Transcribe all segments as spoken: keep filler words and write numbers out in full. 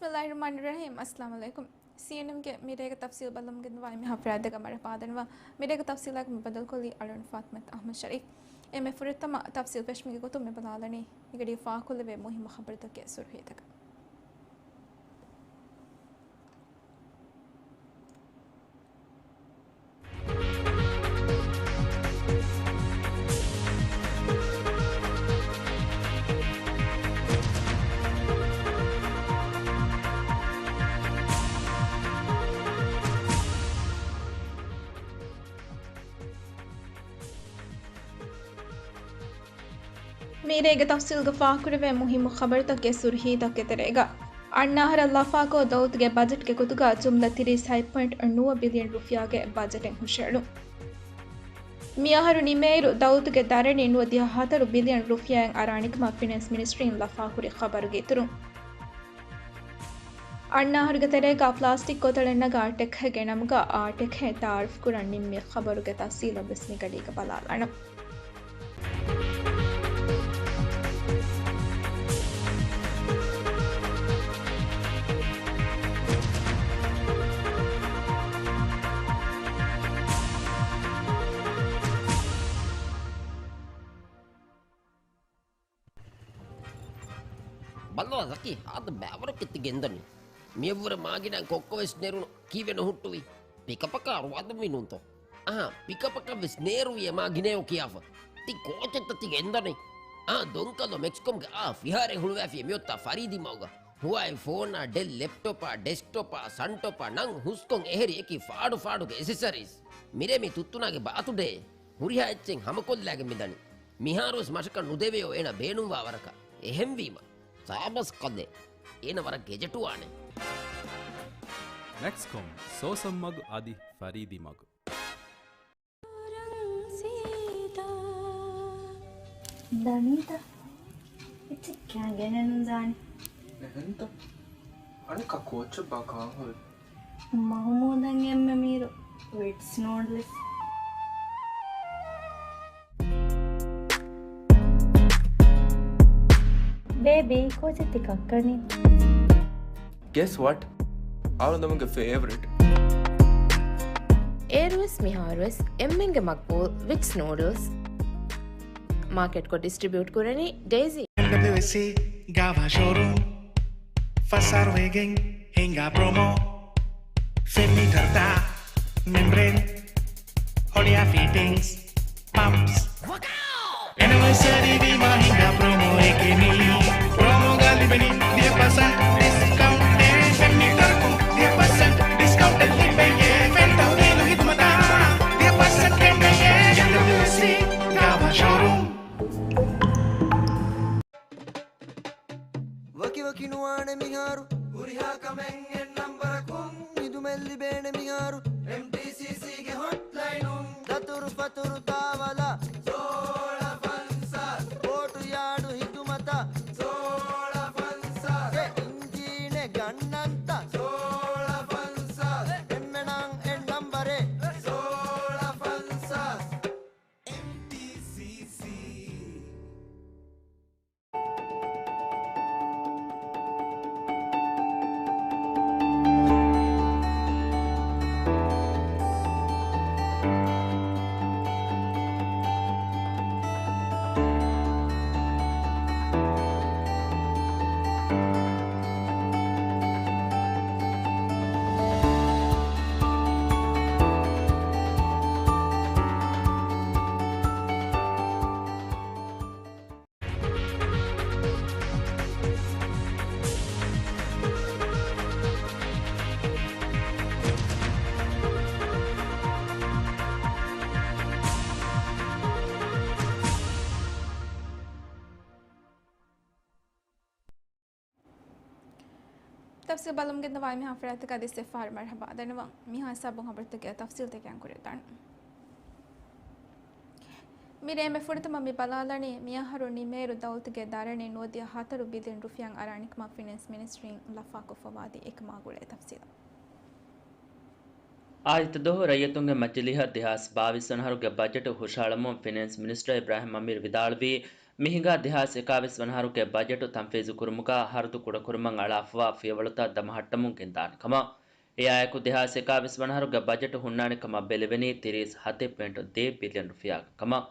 ބިސްމިއްލާހިއްރަޙްމާނިއްރަޙީމް. އައްސަލާމު ޢަލައިކުމް. ސީއެންއެމްގެ މިރޭގެ ތަފްސީލް ބަލަމުން ގެންދަވާ އެންމެހާ ފަރާތްތަކަށް މަރުޙަބާ ދަންނަވަން. މިރޭގެ ތަފްސީލާއެކު މި ބަދަލުކޮށްލީ އަޅުގަނޑު ފާތިމަތު އަޙްމަދު ޝަރީފް. އެންމެ ފުރަތަމަ ތަފްސީލް ފެށުމުގެ ގޮތުން މި ބަލާލަނީ މިގަޑީ ފާކޮށްލެވޭ މުހިއްމު ޚަބަރުތަކުގެ ސުރުޚީތަކަށް. މިރޭގެ ތަފްސީލްގަ ފާހަގަކުރެވޭ މުހިއްމު ޚަބަރުތަކުގެ ސުރުޚީތަކުގެ ތެރޭގަ، އަންނަ އަހަރަށް ލަފާކޮށް ދައުލަތުގެ ބަޖެޓްގެ ގޮތުގަ ޖުމްލަ ތިރީސް ހަތް ޕޮއިންޓް ނުވަ ބިލިއަން ރުފިޔާގެ ބަޖެޓެއް ހުށައެޅުން. މިއަހަރު ނިމޭއިރު ދައުލަތުގެ ދަރަނި ނުވަދިހަ ހަތަރު ބިލިއަން ރުފިޔާއެއް އަރާނެކަމަށް ފިނޭންސް މިނިސްޓްރީން ލަފާކުރި ޚަބަރުގެ އިތުރުން، އަންނަ އަހަރުގެ ތެރޭގަ ޕްލާސްޓިކް ކޮތަޅެއް ނަގާ ޓެކްހެއް ގެނަމުގަ އާ ޓެކްހެއް ތައާރަފް ކުރަން ނިންމި ޚަބަރުގެ ތަފްސީލަށް ވެސް މިގަޑީގަ ބަލާލާނަން. ބައްލަވާ ޒަކީ، ހާދަ ބައިވަރަކަށް ތި ގެންދަނީ. މިއަށްވުރެ މާގިނަ ކޮއްކޮ ވެސް ނެރުނު. ކީއްވެ ނުހުއްޓުވީ؟ ޕިކަޕަކާ ރުވާދުންވީ ނޫންތޯ؟ އަހާ، ޕިކަޕަކަށް ވެސް ނޭރުވިޔޭ މާ ގިނައޯ ކިޔާފަ. ތި ކޯޗެއްތަ ތި ގެންދަނީ؟ އާ، ދޮންކަލޯ މެކްސްކޮމްގެ އާ ފިހާރައެއް ހުޅުވާފިޔޭ މިއޮތާ ފަރީދީ މަގުގަ. ހުވާއި ފޯނާ، ޑެލް ލެޕްޓޮޕާ، ޑެސްކްޓޮޕާ، ސަންޓޮޕާ ނަން ހުސްކޮން އެހެރި އެކި ފާޑު ފާޑުގެ އެސެސަރީސް. މިރޭ މި ތުއްތުނާގެ ބާތުޑޭ. ހުރިހާ އެއްޗެއް ހަމަކޮށްލާގެން މިދަނީ. މިހާރުވެސް މަށަކަށް ނުދެވެޔޯ އޭނަ ބޭނުންވާ ވަރަކަށް. އެހެންވީމަ. ސާބަސް ކަލޭ. އޭނަ ވަރަށް ގެޖެޓުވާނެ. މެކްސްކޮމް، ސޯސަން މަގު އަދި ފަރީދީ މަގު. ދަނީތަ؟ އެއްޗެއް ކާން ގެނެއް ނުދާނެ. އެހެންތަ؟ އަނެއްކާ ކޯޗެއް ބާ ކާން ހުރި؟ މަހުމޫދަށް އެންމެ މީރު ވިޓްސް ނޫޑްލްސް. ބޭބީ، ކޯޗެއް ތި ކައްކަނީ؟ Guess what? އަޅުގަނޑުމެންގެ ފޭވަރިޓް. އޭރުވެސް މިހާރުވެސް އެންމެންގެ މަގްބޫލް ވިޓްސް ނޫޑްލްސް. މާކެޓްކޮށް ޑިސްޓްރިބިއުޓް ކުރަނީ ޑޭޒީ. އެމްޑަބްލިއުއެސްސީ ގާވާ ޝޯރޫމް. ފަސް އަހަރު ވެގެން ހިނގާ ޕްރޮމޯ. ފެންނިޓަރުތައް މެމްބްރޭން. ހޮޅިއާ ފިޓިންގްސް ޕަމްޕްސް. އެނިވަރސަރީ ވީމާ ހިނގާ ޕްރޮމޯއެކޭ މީ. ޕްރޮމޯގަ ލިބެނީ ދިހަ ޕަސެންޓް ޑިސްކައުންޓެއް. ފެންނިޓަރަކުން ދިހަ ޕަސެންޓް ޑިސްކައުންޓެއް ލިބެޔޭ. ފެން ތަހުލީލު ހިދުމަތާ ދިހަ ޕަސެންޓް ކެނޑެޔޭ. އެމްޑަބްލިއުއެސްސީ ގާވާ ޝޯރޫމް. ވަކިވަކި ނުވާނެ މިހާރު. ހުރިހާ ކަމެއް އެއް ނަންބަރަކުން. ހިދުމަތް ލިބޭނެ މިހާރު. އެމްޓީސީސީގެ ހޮޓްލައިނުން. ދަތުރު ފަތުރު ދާވަލަށް. ސޯޅަ ފަންސާސް. ބޯޓު ޔާޑު ހިދުމަތަށް. ސޯޅަ ފަންސާސް. އެ އިންޖީނެއް ގަންނަންތަ؟ ސޯޅަ ފަންސާސް. އެންމެނަށް އެއް ނަންބަރެއް. ސޯޅަ ފަންސާސް. އެމްޓީސީސީ. ތަފްސީލް ބަލަމުން ގެންދަވާ އެންމެހާ ފަރާތްތަކަށް އަދި އެއްފަހަރު މަރުޙަބާ ދަންނަވަން. މިހާ ހިސާބުން ޚަބަރުތަކުގެ ތަފްސީލްތަކެއް އަންގަރައްވާނަން. މިރޭ އެންމެ ފުރަތަމަ މި ބަލާލަނީ، މިއަހަރު ނިމޭއިރު ދައުލަތުގެ ދަރަނި ނުވަދިހަ ހަތަރު ބިލިއަން ރުފިޔާ އަރާނެކަމަށް ފިނޭންސް މިނިސްޓްރީން ލަފާކޮށްފަވާތީ އެކަމާ ގުޅޭ ތަފްސީލަށް. އާދިއްތަ ދުވަހު ރައްޔިތުންގެ މަޖިލީހަށް ދެހާސް ބާވީސް ވަނަ އަހަރުގެ ބަޖެޓު ހުށަހަޅަމުން ފިނޭންސް މިނިސްޓަރ އިބްރާހިމް އަމީރު ވިދާޅުވީ، މިހިނގާ ދެހާސް އެކާވީސް ވަނަހަރުގެ ބަޖެޓު ތަންފީޒު ކުރުމުގަ ހަރަދު ކުޑަކުރުމަށް އަޅާފަވާ ފިޔަވަޅުތައް ދަމަހައްޓަމުން ގެންދާނެ ކަމަށް، އެއާއެކު ދެހާސް އެކާވީސް ވަނަހަރުގެ ބަޖެޓު ހުންނާނެ ކަމަށް ބެލެވެނީ ތިރީސް ހަތެއް ޕޮއިންޓު ދޭއް ބިލިއަން ރުފިޔާގެ ކަމަށް.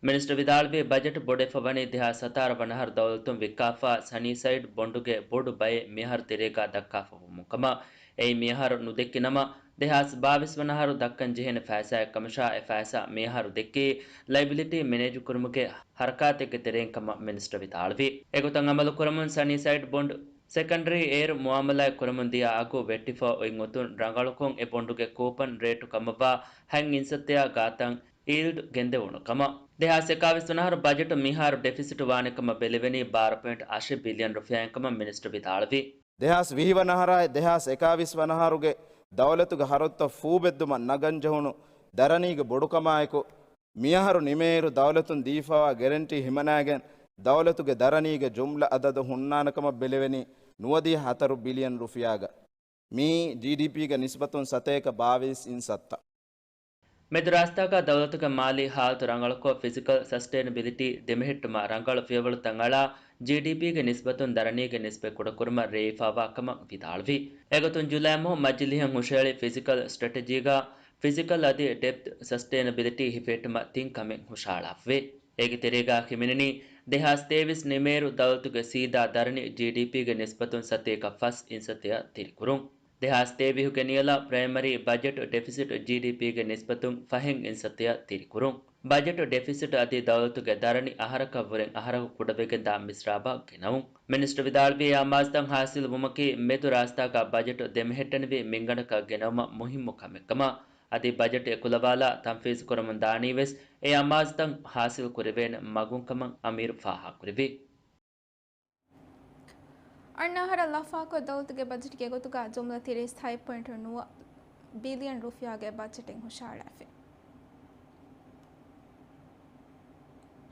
މިނިސްޓަރ ވިދާޅުވީ، ބަޖެޓު ބޮޑެފަ ވަނީ ދެހާސް ހަތާރަ ވަނަހަރު ދައުލަތުން ވިއްކާފާ ސަނީސައިޑް ބޮންޑުގެ ބޮޑު ބައެއް މިއަހަރު ތެރޭގަ ދައްކާފަ ވުމުން ކަމަށް. އެއީ މިއަހަރު ނުދެއްކި ނަމަ، ދެހާސް ބާވީސް ވަނަހަރު ދައްކަން ޖެހޭނެ ފައިސާއެއް ކަމަށާ، އެ ފައިސާ މިއަހަރު ދެއްކީ ލައިބިލިޓީ މެނޭޖު ކުރުމުގެ ހަރަކާތެއްގެ ތެރެއިން ކަމަށް މިނިސްޓަރ ވިދާޅުވި. އެގޮތަށް އަމަލު ކުރަމުން ސަނީސައިޑް ބޮންޑް ސެކަންޑަރީ އޭރު މުއާމަލާތް ކުރަމުން ދިޔަ އަގު ވެއްޓިފަ އޮތް އޮތުން ރަނގަޅުކޮށް އެ ބޮންޑުގެ ކޫޕަން ރޭޓު ކަމަށްވާ ހަތް އިންސައްތައާ ގާތަށް އީލްޑް ގެންދެވުނު ކަމަށް. ދެހާސް އެކާވީސް ވަނަ އަހަރު ބަޖެޓު މިހާރު ޑެފިސިޓު ވާނެ ކަމަށް ބެލެވެނީ ބާރަ ޕޮއިންޓް އަށެއް ބިލިއަން ރުފިޔާއިން ކަމަށް މިނިސްޓަރ ވިދާޅުވި. ދެހާސް ވިހި ވަނަ އަހަރާއި ދެހާސް އެކާވީސް ވަނަ އަހަރުގެ ދައުލަތުގެ ހަރަދުތައް ފޫބެއްދުމަށް ނަގަން ޖެހުނު ދަރަނީގެ ބޮޑުކަމާއެކު، މިއަހަރު ނިމޭއިރު ދައުލަތުން ދީފަވާ ގެރެންޓީ ހިމަނައިގެން، ދައުލަތުގެ ދަރަނީގެ ޖުމްލަ އަދަދު ހުންނާނެ ކަމަށް ބެލެވެނީ ނުވަދިހަ ހަތަރު ބިލިއަން ރުފިޔާގަ. މިއީ ޖީޑީޕީގެ ނިސްބަތުން ސަތޭކަ ބާވީސް އިންސައްތަ. މެދު ރާސްތާގަ ދައުލަތުގެ މާލީ ހާލަތު ރަނގަޅުކޮށް، ފިޒިކަލް ސަސްޓެއިނަބިލިޓީ ދެމެހެއްޓުމަށް ރަނގަޅު ފިޔަވަޅުތައް އަޅާ، ޖީޑީޕީގެ ނިސްބަތުން ދަރަނީގެ ނިސްބަތް ކުޑަކުރުމަށް ރޭވިފައިވާ ކަމަށް ވިދާޅުވި. އެގޮތުން ޖުލައި މަހު މަޖިލީހަށް ހުށަހެޅި ފިޒިކަލް ސްޓްރެޓެޖީގަ ފިޒިކަލް އަދި ޑެޕްތް ސަސްޓެއިނަބިލިޓީ ހިފެހެއްޓުމަށް ތިން ކަމެއް ހުށަހަޅާފަވޭ. އޭގެ ތެރޭގަ ހިމެނެނީ، ދެހާސް ތޭވީސް ނިމޭއިރު ދައުލަތުގެ ސީދާ ދަރަނި ޖީޑީޕީގެ ނިސްބަތުން ސަތޭކަ ފަސް އިންސައްތައަށް ތިރިކުރުން. ދެހާސް ތޭވީހުގެ ނިޔަލަށް ޕްރައިމަރީ ބަޖެޓް ޑެފިސިޓް ޖީޑީޕީގެ ނިސްބަތުން ފަހެއް އިންސައްތައަށް ތިރިކުރުން. ބަޖެޓު ޑެފިސިޓް އަދި ދައުލަތުގެ ދަރަނި އަހަރަކަށްވުރެން އަހަރަކު ކުޑަވެގެންދާ މިސްރާބަށް ގެނައުން. މިނިސްޓަރ ވިދާޅުވީ، އެ އަމާޒުތައް ހާސިލް ވުމަކީ މެދު ރާސްތާގަ ބަޖެޓު ދެމެހެއްޓެނިވި މިންގަނޑަކަށް ގެނައުމަށް މުހިއްމު ކަމެއްކަމަށް، އަދި ބަޖެޓު އެކުލަވާލާ ތަންފީޒު ކުރަމުން ދާނީވެސް އެ އަމާޒުތައް ހާސިލް ކުރެވޭނެ މަގުންކަމަށް އަމީރު ފާހަގަކުރެއްވި. އަންނަ އަހަރަށް ލަފާކޮށް، ދައުލަތުގެ ބަޖެޓްގެ ގޮތުގަ ޖުމްލަ ތިރީސް ހަތް ޕޮއިންޓު ނުވަ ބިލިއަން ރުފިޔާގެ ބަޖެޓެއް ހުށަހަޅާފި.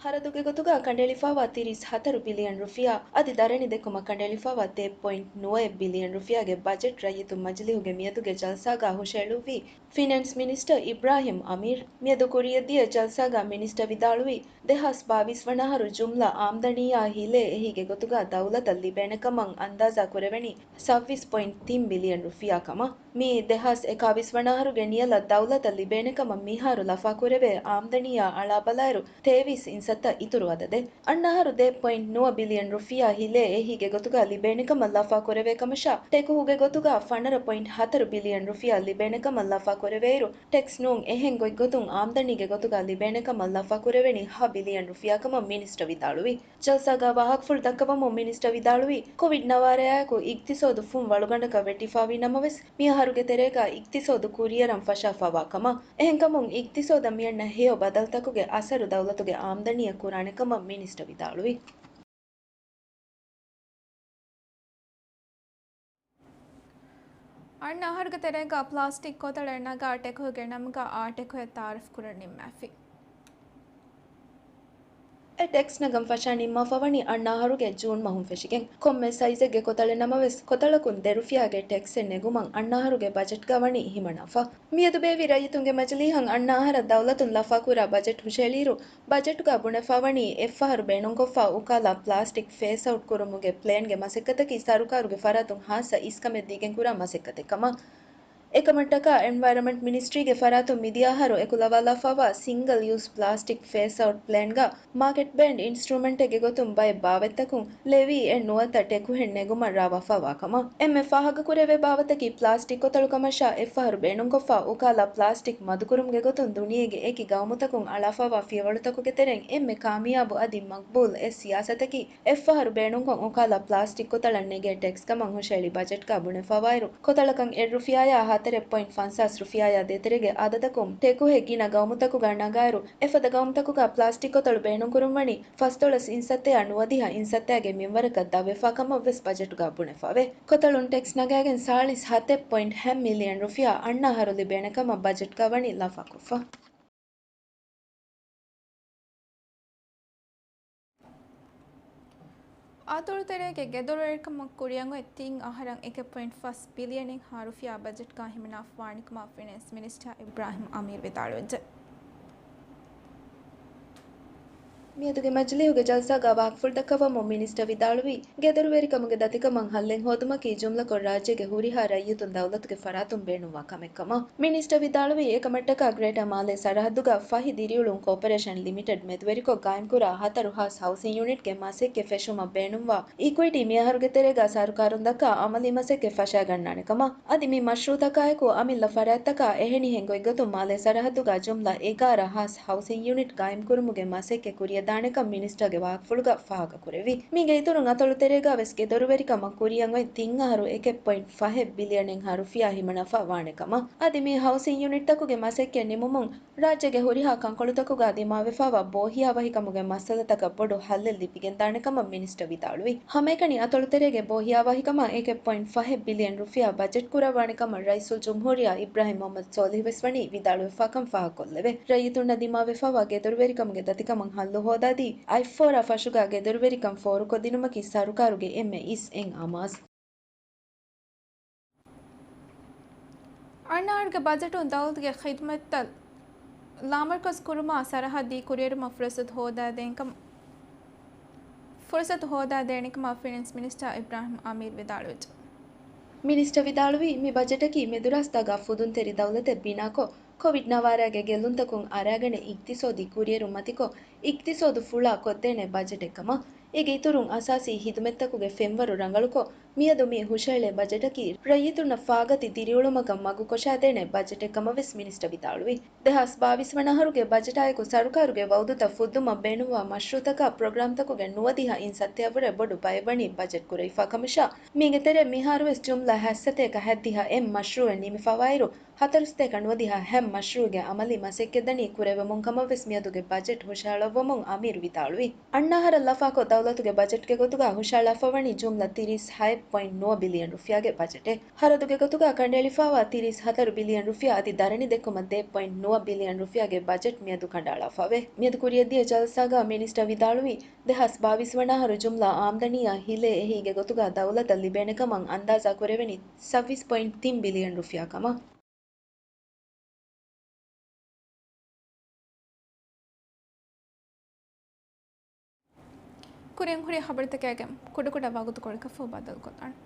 ހަރަދުގެ ގޮތުގަ ކަނޑައެޅިފައިވާ ތިރީސް ހަތަރު ބިލިއަން ރުފިޔާ އަދި ދަރަނި ދެއްކުމަށް ކަނޑައެޅިފައިވާ ދެ ޕޮއިންޓު ނުވައެއް ބިލިއަން ރުފިޔާގެ ބަޖެޓް ރައްޔިތުން މަޖިލީހުގެ މިއަދުގެ ޖަލްސާގަ ހުށައެޅުއްވީ ފިނޭންސް މިނިސްޓަރ އިބްރާހިމް އަމީރު. މިއަދު ކުރިއަށްދިޔަ ޖަލްސާގަ މިނިސްޓަރ ވިދާޅުވީ، ދެހާސް ބާވީސް ވަނަ އަހަރު ޖުމްލަ އާމްދަނީއާ ހިލޭ އެހީގެ ގޮތުގަ ދައުލަތަށް ލިބޭނެ ކަމަށް އަންދާޒާ ކުރެވެނީ ސައްވީސް ޕޮއިންޓު ތިން ބިލިއަން ރުފިޔާ ކަމަށް. މިއީ ދެހާސް އެކާވީސް ވަނަ އަހަރުގެ ނިޔަލަށް ދައުލަތަށް ލިބޭނެ ކަމަށް މިހާރު ލަފާ ކުރެވޭ އާމްދަނީއާ އަޅާ ބަލާއިރު، ތޭވީސް އިންސައްތަ އިތުރު އަދަދެއް. އަންނަ އަހަރު ދެ ޕޮއިންޓު ނުވަ ބިލިއަން ރުފިޔާ ހިލޭ އެހީގެ ގޮތުގަ ލިބޭނެ ކަމަށް ލަފާ ކުރެވޭ ކަމަށާ، ޓެކުހުގެ ގޮތުގަ ފަނަރަ ޕޮއިންޓު ހަތަރު ބިލިއަން ރުފިޔާ ލިބޭނެ ކަމަށް ލަފާ ކުރެވޭއިރު، ޓެކްސް ނޫން އެހެން ގޮތްގޮތުން އާމްދަނީގެ ގޮތުގަ ލިބޭނެ ކަމަށް ލަފާ ކުރެވެނީ ހަ ބިލިއަން ރުފިޔާ ކަމަށް މިނިސްޓަރ ވިދާޅުވި. ޖަލްސާގަ ވާހަކަފުޅު ދައްކަވަމުން މިނިސްޓަރ ވިދާޅުވީ، ކޮވިޑް ނަވާރައާއެކު އިގްތިސޯދު ފުން ވަޅުގަނޑަކަށް ވެއްޓިފައިވީ ނަމަވެސް، މިއަހަރުގެ ތެރޭގަ އިގްތިސޯދު ކުރިއަރަން ފަށާފައިވާ ކަމަށް. އެހެންކަމުން، އިގްތިސޯދަށް މިއަންނަ ހެޔޮ ބަދަލުތަކުގެ އަސަރު ދައުލަތުގެ އާމްދަނީއަށް ކުރާނެ ކަމަށް މިނިސްޓަރ ވިދާޅުވި. އަންނަ އަހަރުގެ ތެރޭގަ ޕްލާސްޓިކް ކޮތަޅެއް ނަގާ ޓެކުހެއްގެ ނަމުގަ އާ ޓެކުހެއް ތައާރަފް ކުރަން ނިންމާފި. އެ ޓެކްސް ނަގަން ފަށާ ނިންމާފަ ވަނީ އަންނަ އަހަރުގެ ޖޫން މަހުން ފެށިގެން. ކޮންމެ ސައިޒެއްގެ ކޮތަޅެއް ނަމަވެސް، ކޮތަޅަކުން ދެ ރުފިޔާގެ ޓެކްސެއް ނެގުމަށް އަންނަ އަހަރުގެ ބަޖެޓްގަ ވަނީ ހިމަނާފަ. މިއަދު ބޭއްވި ރައްޔިތުންގެ މަޖިލީހަށް އަންނަ އަހަރަށް ދައުލަތުން ލަފާކުރާ ބަޖެޓް ހުށަހެޅިއިރު، ބަޖެޓުގަ ބުނެފައިވަނީ އެއްފަހަރު ބޭނުންކޮށްފަ އުކާލާ ޕްލާސްޓިކް ފޭސް އައުޓް ކުރުމުގެ ޕްލޭންގެ މަސައްކަތަކީ ސަރުކާރުގެ ފަރާތުން ހާއްސަ އިސްކަމެއް ދީގެން ކުރާ މަސައްކަތެއް ކަމަށް. އެކަމަށްޓަކާ އެންވަޔަރަމަންޓް މިނިސްޓްރީގެ ފަރާތުން މިދިޔަ އަހަރު އެކުލަވާލާފައިވާ ސިންގަލް ޔޫސް ޕްލާސްޓިކް ފޭސް އައުޓް ޕްލޭންގަ މާކެޓް ބޭންޑް އިންސްޓްރޫމެންޓެއްގެ ގޮތުން ބައެއް ބާވަތްތަކުން ލެވީ އެއް ނުވަތަ ޓެކުހެއް ނެގުމަށް ރާވާފައިވާ ކަމަށް. އެންމެ ފާހަގަކުރެވޭ ބާވަތަކީ ޕްލާސްޓިކް ކޮތަޅު ކަމަށާ އެއްފަހަރު ބޭނުންކޮށްފަ އުކާލާ ޕްލާސްޓިކް މަދުކުރުމުގެ ގޮތުން ދުނިޔޭގެ އެކި ގައުމުތަކުން އަޅާފައިވާ ފިޔަވަޅުތަކުގެ ތެރެއިން އެންމެ ކާމިޔާބު އަދި މަގްބޫލް އެއް ސިޔާސަތަކީ އެއްފަހަރު ބޭނުންކޮށް އުކާލާ ޕްލާސްޓިކް ކޮތަޅަށް ނެގޭ ޓެކްސް ކަމަށް ހުށަހެޅި ބަޖެޓްގަ ބުނެފައިވާއިރު، ކޮތަޅަކަށް އެއް ރުފިޔާޔާ ހަތަރެއް ޕޮއިންޓް ފަންސާސް ރުފިޔާޔާ ދޭތެރޭގެ އަދަދަކުން ޓެކުހެއް ގިނަ ގައުމުތަކުގަ ނަގާއިރު، އެފަދަ ގައުމުތަކުގަ ޕްލާސްޓިކް ކޮތަޅު ބޭނުންކުރުން ވަނީ ފަސްދޮޅަސް އިންސައްތަޔާ ނުވަދިހަ އިންސައްތަޔާގެ މިންވަރަކަށް ދަށްވެފާ ކަމަށް ވެސް ބަޖެޓުގަ ބުނެފައިވޭ. ކޮތަޅުން ޓެކްސް ނަގާގެން ސާޅީސް ހަތެއް ޕޮއިންޓް ހަތް މިލިއަން ރުފިޔާ އަންނަ އަހަރު ލިބޭނެ ކަމަށް ބަޖެޓްގަ ވަނީ ލަފާކޮށްފަ. އަތޮޅު ތެރޭގެ ގެދޮރުވެރިކަމަށް ކުރިއަށް އޮތް ތިން އަހަރަށް އެކެއް ޕޮއިންޓް ފަސް ބިލިއަނެއްހާ ރުފިޔާ ބަޖެޓްގަ ހިމަނާފަވާނެ ކަމަށް ފިނޭންސް މިނިސްޓަރ އިބްރާހިމް އަމީރު ވިދާޅުވެއްޖެ. މިއަދުގެ މަޖިލީހުގެ ޖަލްސާގަ ވާހަކަފުޅު ދައްކަވަމުން މިނިސްޓަރ ވިދާޅުވީ، ގެދޮރުވެރިކަމުގެ ދަތިކަމަށް ހައްލެއް ހޯދުމަކީ ޖުމްލަކޮށް ރާއްޖޭގެ ހުރިހާ ރައްޔިތުން ދައުލަތުގެ ފަރާތުން ބޭނުންވާ ކަމެއް ކަމަށް. މިނިސްޓަރ ވިދާޅުވީ، އެކަމަށްޓަކާ ގްރޭޓާ މާލޭ ސަރަހައްދުގަ ފަހި ދިރިއުޅުން ކޯޕަރޭޝަން ލިމިޓެޑް މެދުވެރިކޮށް ގާއިމްކުރާ ހަތަރު ހާސް ހައުސިން ޔުނިޓްގެ މަސައްކަތް ފެށުމަށް ބޭނުންވާ އިކުއިޓީ މިއަހަރުގެ ތެރޭގަ ސަރުކާރުން ދައްކާ އަމަލީ މަސައްކަތް ފަށައިގަންނާނެ ކަމަށް. އަދި މި މަޝްރޫއަތަކާއެކު އަމިއްލަ ފަރާތްތަކާ އެހެނިހެން ގޮތްގޮތުން މާލޭ ސަރަހައްދުގަ ޖުމްލަ އެގާރަ ހާސް ހައުސިން ޔުނިޓް ގާއިމްކުރުމުގެ މަސައްކަތް ކުރިއަށްދާނެކަން މިނިސްޓާގެ ވާހަކަފުޅުގަ ފާހަގަކުރެއްވި. މީގެ އިތުރުން އަތޮޅު ތެރޭގަ ވެސް ގެދޮރުވެރިކަމަށް ކުރިއަށް އޮތް ތިން އަހަރު އެކެއް ޕޮއިންޓް ފަހެއް ބިލިއަނެއްހާ ރުފިޔާ ހިމަނަފަ ވާނެ ކަމަށް. އަދި މި ހައުސިން ޔުނިޓްތަކުގެ މަސައްކަތް ނިމުމުން ރާއްޖޭގެ ހުރިހާ ކަންކޮޅުތަކުގަ ދިމާވެފައިވާ ބޯހިޔާވަހިކަމުގެ މައްސަލަތަކަށް ބޮޑު ހައްލެއް ލިބިގެންދާނެ ކަމަށް މިނިސްޓަރ ވިދާޅުވި. ހަމައެކަނި އަތޮޅު ތެރޭގެ ބޯހިޔާވަހިކަމަށް އެކެއް ޕޮއިންޓް ފަހެއް ބިލިއަން ރުފިޔާ ބަޖެޓް ކުރައްވާނެ ކަމަށް ރައީސުލްޖުމްހޫރިއްޔާ އިބްރާހިމް މުހައްމަދު ސޯލިހު ވެސް ވަނީ ވިދާޅުވެފާކަން ފާހަގަކޮށްލެވޭ. ރައްޔިތުންނަށް ދިމާވެފައިވާ ގެދޮރުވެރިކަމުގެ ދަތިކަމަށް ހައްލު ހޯދާދީ، އަތްފޯރާ ފަށުގަ ގެދޮރުވެރިކަން ފޯރުކޮށްދިނުމަކީ ސަރުކާރުގެ އެންމެ އިސް އެއް އަމާޒު. އަންނައަހަރުގެ ބަޖެޓުން ދައުލަތުގެ ޚިދުމަތްތައް ލާމަރުކަޒު ކުރުމާ ސަރަހައްދީ ކުރިއެރުމަށް ފުރުސަތު ހޯދާދޭންކަމަށް، ފުރުސަތު ހޯދާދޭނެކަމަށް ފިނޭންސް މިނިސްޓާ އިބްރާހިމް އާމީރު ވިދާޅުވެއްޖެ. މިނިސްޓަ ވިދާޅުވީ، މި ބަޖެޓަކީ މެދުރާސްތާގާ ފުދުންތެރި ދައުލަތެއް ބިނާކޮށް، ކޮވިޑް ނަވާރައިގެ ގެއްލުންތަކުން އަރާގަނެ އިގްތިސޯދީ ކުރިއެރުން މަތިކޮށް، އިގްތިސޯދު ފުޅާ ކޮށްދޭނެ ބަޖެޓެއް ކަމަށް. އޭގެ އިތުރުން އަސާސީ ހިދުމަތްތަކުގެ ފެންވަރު ރަނގަޅުކޮށް، މިއަދު މި ހުށަހެޅޭ ބަޖެޓަކީ ރައްޔިތުންނަށް ފާގަތި ދިރިއުޅުމަކަށް މަގުކޮށާދޭނެ ބަޖެޓެއް ކަމަށް ވެސް މިނިސްޓަ ވިދާޅުވި. ދެހާސް ބާވީސް ވަނަ އަހަރުގެ ބަޖެޓާއެކު ސަރުކާރުގެ ވައުދުތައް ފުއްދުމަށް ބޭނުންވާ މަޝްރޫއުތަކާ ޕްރޮގްރާމްތަކުގެ ނުވަދިހަ އިން ސައްތައަށްވުރެ ބޮޑު ބައެއް ވަނީ ބަޖެޓް ކުރެވިފާ ކަމަށާ، މީގެ ތެރޭ މިހާރުވެސް ޖުމްލަ ހަތްސަތޭކަ ހަތްދިހަ އެއް މަޝްރޫއެއް ނިމިފަވާއިރު، ހަތަރުސަތޭކަ ނުވަދިހަ ހަތް މަޝްރޫއުގެ އަމަލީ މަސައްކަތްދަނީ ކުރެވެމުން ކަމަށްވެސް މިއަދުގެ ބަޖެޓް ހުށަހަޅައްވަމުން އަމީރު ވިދާޅުވި. އަންނަ އަހަރަށް ލަފާކޮށް، ދައުލަތުގެ ބަޖެޓްގެ ގޮތުގަ ހުށަހަޅާފަވަނީ ޖުމްލަ ތިރީސް ހަތް ޕޮއިންޓް ނުވަ ބިލިއަން ރުފިޔާގެ ބަޖެޓެއް. ހަރަދުގެ ގޮތުގަ ކަނޑައެޅިފައިވާ ތިރީސް ހަތަރު ބިލިއަން ރުފިޔާ އަދި ދަރަނި ދެއްކުމަށް ދެ ޕޮއިންޓް ނުވަ ބިލިއަން ރުފިޔާގެ ބަޖެޓް މިއަދު ކަނޑައަޅާފަވޭ. މިއަދު ކުރިއަށްދިޔަ ޖަލްސާގަ މިނިސްޓަ ވިދާޅުވީ، ދެހާސް ބާވީސް ވަނަ އަހަރު ޖުމްލަ އާމްދަނީއާ ހިލޭ އެހީގެ ގޮތުގަ ދައުލަތަށް ލިބޭނެ ކަމަށް އަންދާޒާ ކުރެވެނީ ސައްވީސް ޕޮއިންޓް ތިން ބިލިއަން ރުފިޔާ ކަމަށް. ކުރިން ހުރި ޚަބަރުތަކާގެ ކުޑަކުޑަ ވަގުތުކޮޅަކަށްފަހު ބައްދަލުކޮށްލާނަން.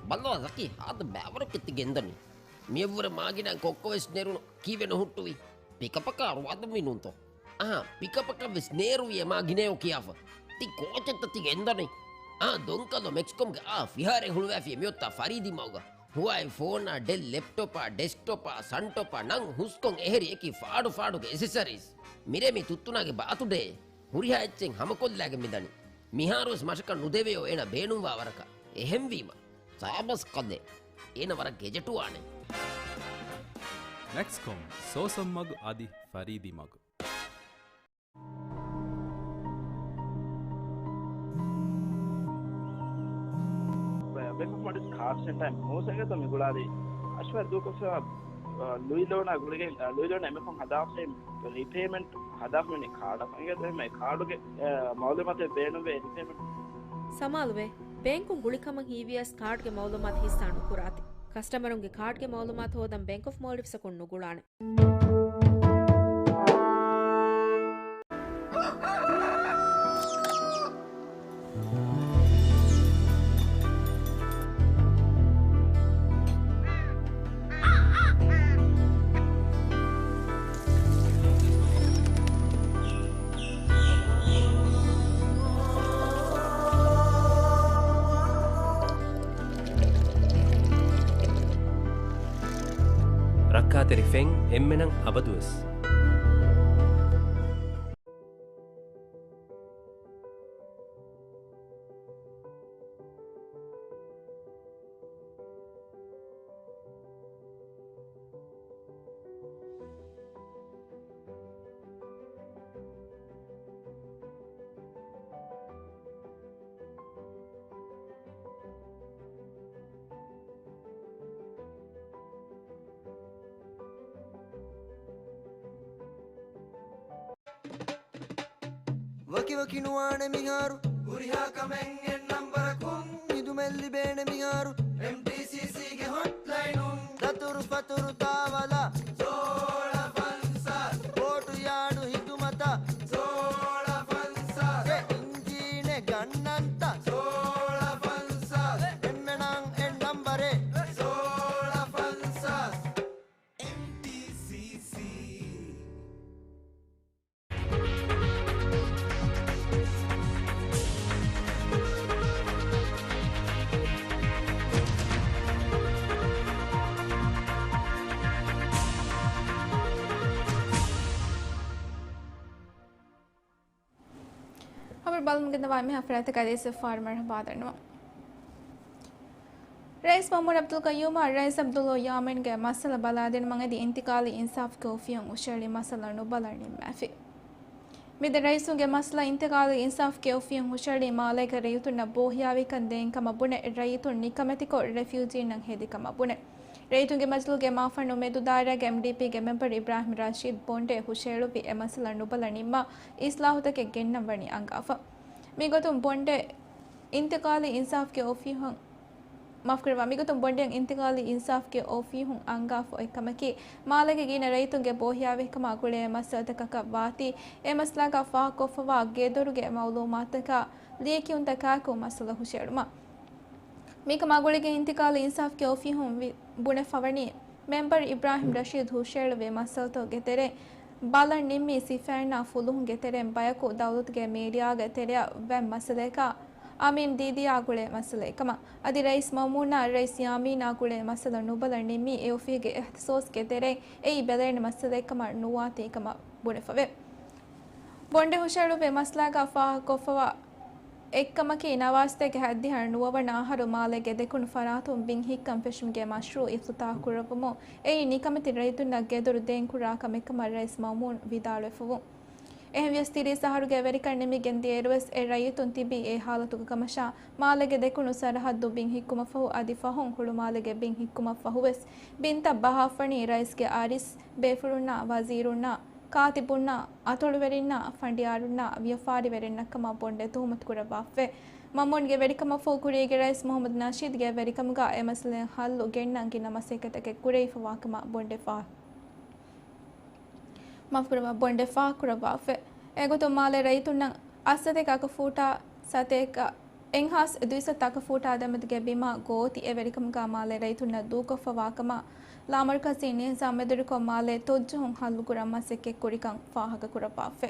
ބައްލަވާ ޒަކީ، ހާދަ ބައިވަރަކަށް ތި ގެންދަނީ. މިއަށްވުރެ މާގިނައިން ކޮއްކޮވެސް ނެރުނު. ކީއްވެ ނުހުއްޓުވީ؟ ޕިކަޕަކާ ރުވާދުންވީ ނޫންތޯ؟ އަހާ، ޕިކަޕަކަށްވެސް ނޭރުވިއޭ މާ ގިނައޭ ކިޔާފަ. ތި ކޯޗެއްތަ ތި ގެންދަނީ؟ އާ، ދޮންކަލޯ މެކްސްކޮމްގެ އާ ފިހާރައެއް ހުޅުވާފިޔޭ މިއޮތާ ފަރީދީ މަގުގަ. ހުވާއި ފޯނާ، ޑެލް ލެޕްޓޮޕާ، ޑެސްކްޓޮޕާ، ސަންޓޮޕާ ނަން ހުސްކޮށް އެހެރި އެކި ފާޑު ފާޑުގެ އެސެސަރީސް. މިރޭ މި ތުއްތުނާގެ ބާތުޑޭ. ހުރިހާ އެއްޗެއް ހަމަކޮށްލާގެން މިދަނީ. މިހާރުވެސް މަށަކަށް ނުދެވެޔޯ އޭނަ ބޭނުންވާ ވަރަކަށް. އެހެންވީމަ، ސާބަސް ކަލޭ. އޭނަ ވަރަށް ގެޖެޓުވާނެ. މެކްސްކޮމް، ސޯސަން މަގު އަދި ފަރީދީ މަގު. ބޭންކް އޮފް މޯލްޑިވްސް ކާޑް ސެންޓަރ މޫސަގެތަ މި ގުޅާލީ އަޝްވާ ދޫކޮށްފައިވާ، އަ، ލުއި ލޯނާ ގުޅިގެން، އަ، ލުއި ލޯނާ އެމެފުން ހަދާފައި ރީޕޭމަންޓް ހަދާފަ މި ކާޑަށް އެނގޭ އެހެންމެ ކާޑުގެ، އަ، މައުލޫމާތެއް ބޭނުންވޭ ރީޕޭމަންޓް. ސަމާލުވޭ، ބޭންކުން ގުޅިކަމަށް ހީވިޔަސް ކާޑްގެ މައުލޫމާތު ހިއްސާ ނުކުރާތި. ކަސްޓަމަރުންގެ ކާޑްގެ މައުލޫމާތު ހޯދަން ބޭންކް އޮފް މޯލްޑިވްސްއަކުން ނުގުޅާނެ. ރައްކާތެރި ފެން އެންމެނަށް އަބަދުވެސް. ވަކިވަކި ނުވާނެ މިހާރު. ހުރިހާ ކަމެއް އެއް ނަންބަރަކުން. ހިދުމަތް ލިބޭނެ މިހާރު. އެމްޓީސީސީގެ ހޮޓްލައިނުން. ދަތުރު ފަތުރު ތާވަލާ. ސޯޅަ ފަންސާސް. ބޯޓު ޔާޑު ހިދުމަތް. ބަލަމުގެންދަވާ މިހާ ފަރާތަކާ ދޭސް ފާރު މަރުޙަބާ ދަންނަވަން. ރައީސް މައުމޫން އަބްދުލް ޤައްޔޫމާ ރައީސް ޢަބްދުﷲ ޔާމީންގެ މައްސަލަ ބަލާދިނުމަށް އެދި އިންތިޤާލީ އިންސާފްގެ އޮފީހުން ހުށައެޅި މައްސަލަ ނުބަލަން ނިންމާފި. މިދެން ރައީސުންގެ މައްސަލަ އިންތިޤާލީ އިންސާފްގެ އޮފީހުން ހުށައެޅި މާލޭގެ ރައްޔިތުންނަށް ބޯހިޔާވިކަން ދޭން ކަމަށް ބުނެ، ރައްޔިތުން ނިކަމެތިކޮށް ރެފިއުޖީންނަށް ހެދި ކަމަށް ބުނެ. ރައްޔިތުންގެ މަޖިލީހުގެ މާފަންނު މެދު ދާއިރާގެ އެމްޑީޕީގެ މެމްބަރު އިބްރާހިމް ރަޝީދު ބޮނޑޭ ހުށައެޅުއްވި އެ މައްސަލަ ނުބަލަން ނިންމާ އިސްލާހުތަކެއް ގެންނަން ވަނީ އަންގާފަ. މިގޮތުން ބޮނޑޭ އިންތިޤާލީ އިންސާފްގެ އޮފީހުން، މާފުކުރައްވާ، މިގޮތުން ބޮނޑޭ އިންތިޤާލީ އިންސާފްގެ އޮފީހުން އަންގާފަ އޮތް ކަމަކީ، މާލޭގެ ގިނަ ރައްޔިތުންގެ ބޯހިޔާވިކަމާ ގުޅޭ މައްސަލަތަކަކަށް ވާތީ، އެ މައްސަލާގަ ފާހަގަކޮށްފަވާ ގެދޮރުގެ މައުލޫމާތުތަކާ ލިޔެކިޔުންތަކާއެކު މައްސަލަ ހުށައެޅުމަށް. މިކަމާ ގުޅިގެން އިންތިޤާލީ އިންސާފްގެ އޮފީހުން ވި-، ބުނެފަވަނީ، މެމްބަރު އިބްރާހިމް ރަޝީދު ހުށައެޅުއްވި މައްސަލަތަކުގެ ތެރެއިން ބަލަން ނިންމީ ސިފައިންނާ ފުލުހުންގެ ތެރެއިން ބަޔަކު ދައުލަތުގެ މީޑިއާގެ ތެރެއަށް ވަން މައްސަލަޔަކާ، އަމީން ދީދީއާ ގުޅޭ މައްސަލައެއް ކަމަށް. އަދި ރައީސް މައުމޫނާ ރައީސް ޔާމީނާ ގުޅޭ މައްސަލަ ނުބަލަން ނިންމީ އެ އޮފީހުގެ އިހްތިސޯސްގެ ތެރެއިން އެއީ ބެލޭނެ މައްސަލައެއް ކަމަށް ނުވާތީ ކަމަށް ބުނެފަވޭ. ބޮނޑެ ހުށައެޅުއްވި މައްސަލާގަ ފާހަގަކޮށްފަވާ އެއްކަމަކީ، ނަވާރަ ސަތޭކަ ހަތްދިހަ ނުވަވަނަ އަހަރު މާލޭގެ ދެކުނު ފަރާތުން ބިން ހިއްކަން ފެށުމުގެ މަޝްރޫޢު އިފްތިތާޙު ކުރެއްވުމުން އެއީ ނިކަމެތި ރައްޔިތުންނަށް ގެދޮރު ދޭން ކުރާ ކަމެއް ކަމަށް ރައީސް މައުމޫން ވިދާޅުވެފަވުން. އެހެންވިޔަސް ތިރީސް އަހަރުގެ ވެރިކަން ނިމިގެން ދިޔައިރުވެސް އެ ރައްޔިތުން ތިބީ އެ ހާލަތުގަ ކަމަށާ، މާލޭގެ ދެކުނު ސަރަހައްދު ބިން ހިއްކުމަށްފަހު އަދި ފަހުން ހުޅުމާލޭގެ ބިން ހިއްކުމަށްފަހުވެސް ބިންތައް ބަހާފަނީ ރައީސްގެ އަރިސް، ބޭފުޅުންނާ، ވަޒީރުންނާ، ކާތިބުންނާ، އަތޮޅުވެރިންނާ، ފަނޑިޔާރުންނާ، ވިޔަފާރިވެރިންނަށްކަމަށް ބޮނޑެ ތުހުމަތު ކުރައްވާފަވޭ. މައުމޫންގެ ވެރިކަމަށްފަހު ކުރީގެ ރައީސް މުހައްމަދު ނަޝީދުގެ ވެރިކަމުގަ އެ މައްސަލައިން ހައްލު ގެންނަން ގިނަ މަސައްކަތްތަކެއް ކުރެވިފަވާކަމަށް ބޮނޑެ ފާ-، މާފުކުރައްވާ، ބޮނޑެ ފާހަގަކުރައްވާފަވޭ. އެގޮތުން މާލޭ ރައްޔިތުންނަށް އަށްސަތޭކަ އަކަފޫޓާ ސަތޭކަ އެއްހާސް ދުއިސައްތަ އަކަފޫޓާ ދެމެދުގެ ބިމާ ގޯތި އެ ވެރިކަމުގަ މާލޭ ރައްޔިތުންނަށް ދޫކޮށްފަވާކަމަށް ލާމަރުކަޒީ ނިޒާމް މެދުވެރިކޮށް މާލޭ ތޮއްޖަހުން ހައްލުކުރަން މަސައްކަތް ކުރިކަން ފާހަގަކުރައްވާފަވޭ.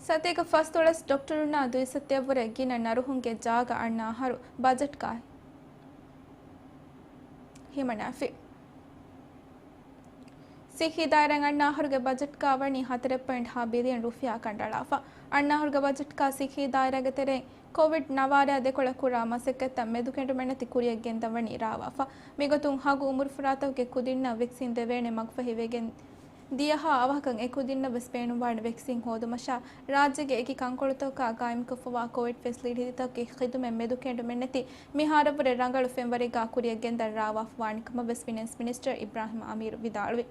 ސަތޭކަ ފަސްދޮޅަސް ޑޮކްޓަރުންނާ ދުއިސައްތައަށްވުރެ ގިނަ ނަރުހުންގެ ޖާގަ އަންނަ އަހަރު ބަޖެޓްގަ ހިމަނާފި. ސިއްހީ ދާއިރާއިން އަންނަ އަހަރުގެ ބަޖެޓްގަ ވަނީ ހަތަރެއް ޕޮއިންޓް ހަ ބިލިއަން ރުފިޔާ ކަނޑައަޅާފަ. އަންނަ އަހަރުގެ ބަޖެޓްގަ ސިއްހީ ދާއިރާގެ ތެރެއިން ކޮވިޑް ނަވާރަޔާ ދެކޮޅަށް ކުރާ މަސައްކަތްތައް މެދުކެނޑުމެއްނެތި ކުރިއަށް ގެންދަން ވަނީ ރާވާފަ. މިގޮތުން ހަގު އުމުރުފުރާތަކުގެ ކުދިންނަށް ވެކްސިން ދެވޭނެ މަގުފަހި ވެގެން ދިޔަހާ އަވަހަކަށް އެ ކުދިންނަށް ވެސް ބޭނުންވާނެ ވެކްސިން ހޯދުމަށާ، ރާއްޖޭގެ އެކި ކަންކޮޅުތަކަށް ގާއިމްކޮށްފަވާ ކޮވިޑް ފެސިލިޓީތަކުގެ ޚިދުމަތް މެދުކެނޑުމެއްނެތި މިހާރަށްވުރެ ރަނގަޅު ފެންވަރެއްގަ ކުރިއަށް ގެންދަން ރާވާފަވާނެ ކަމަށް ވެސް ފިނޭންސް މިނިސްޓަރ އިބްރާހިމް އަމީރު ވިދާޅުވި.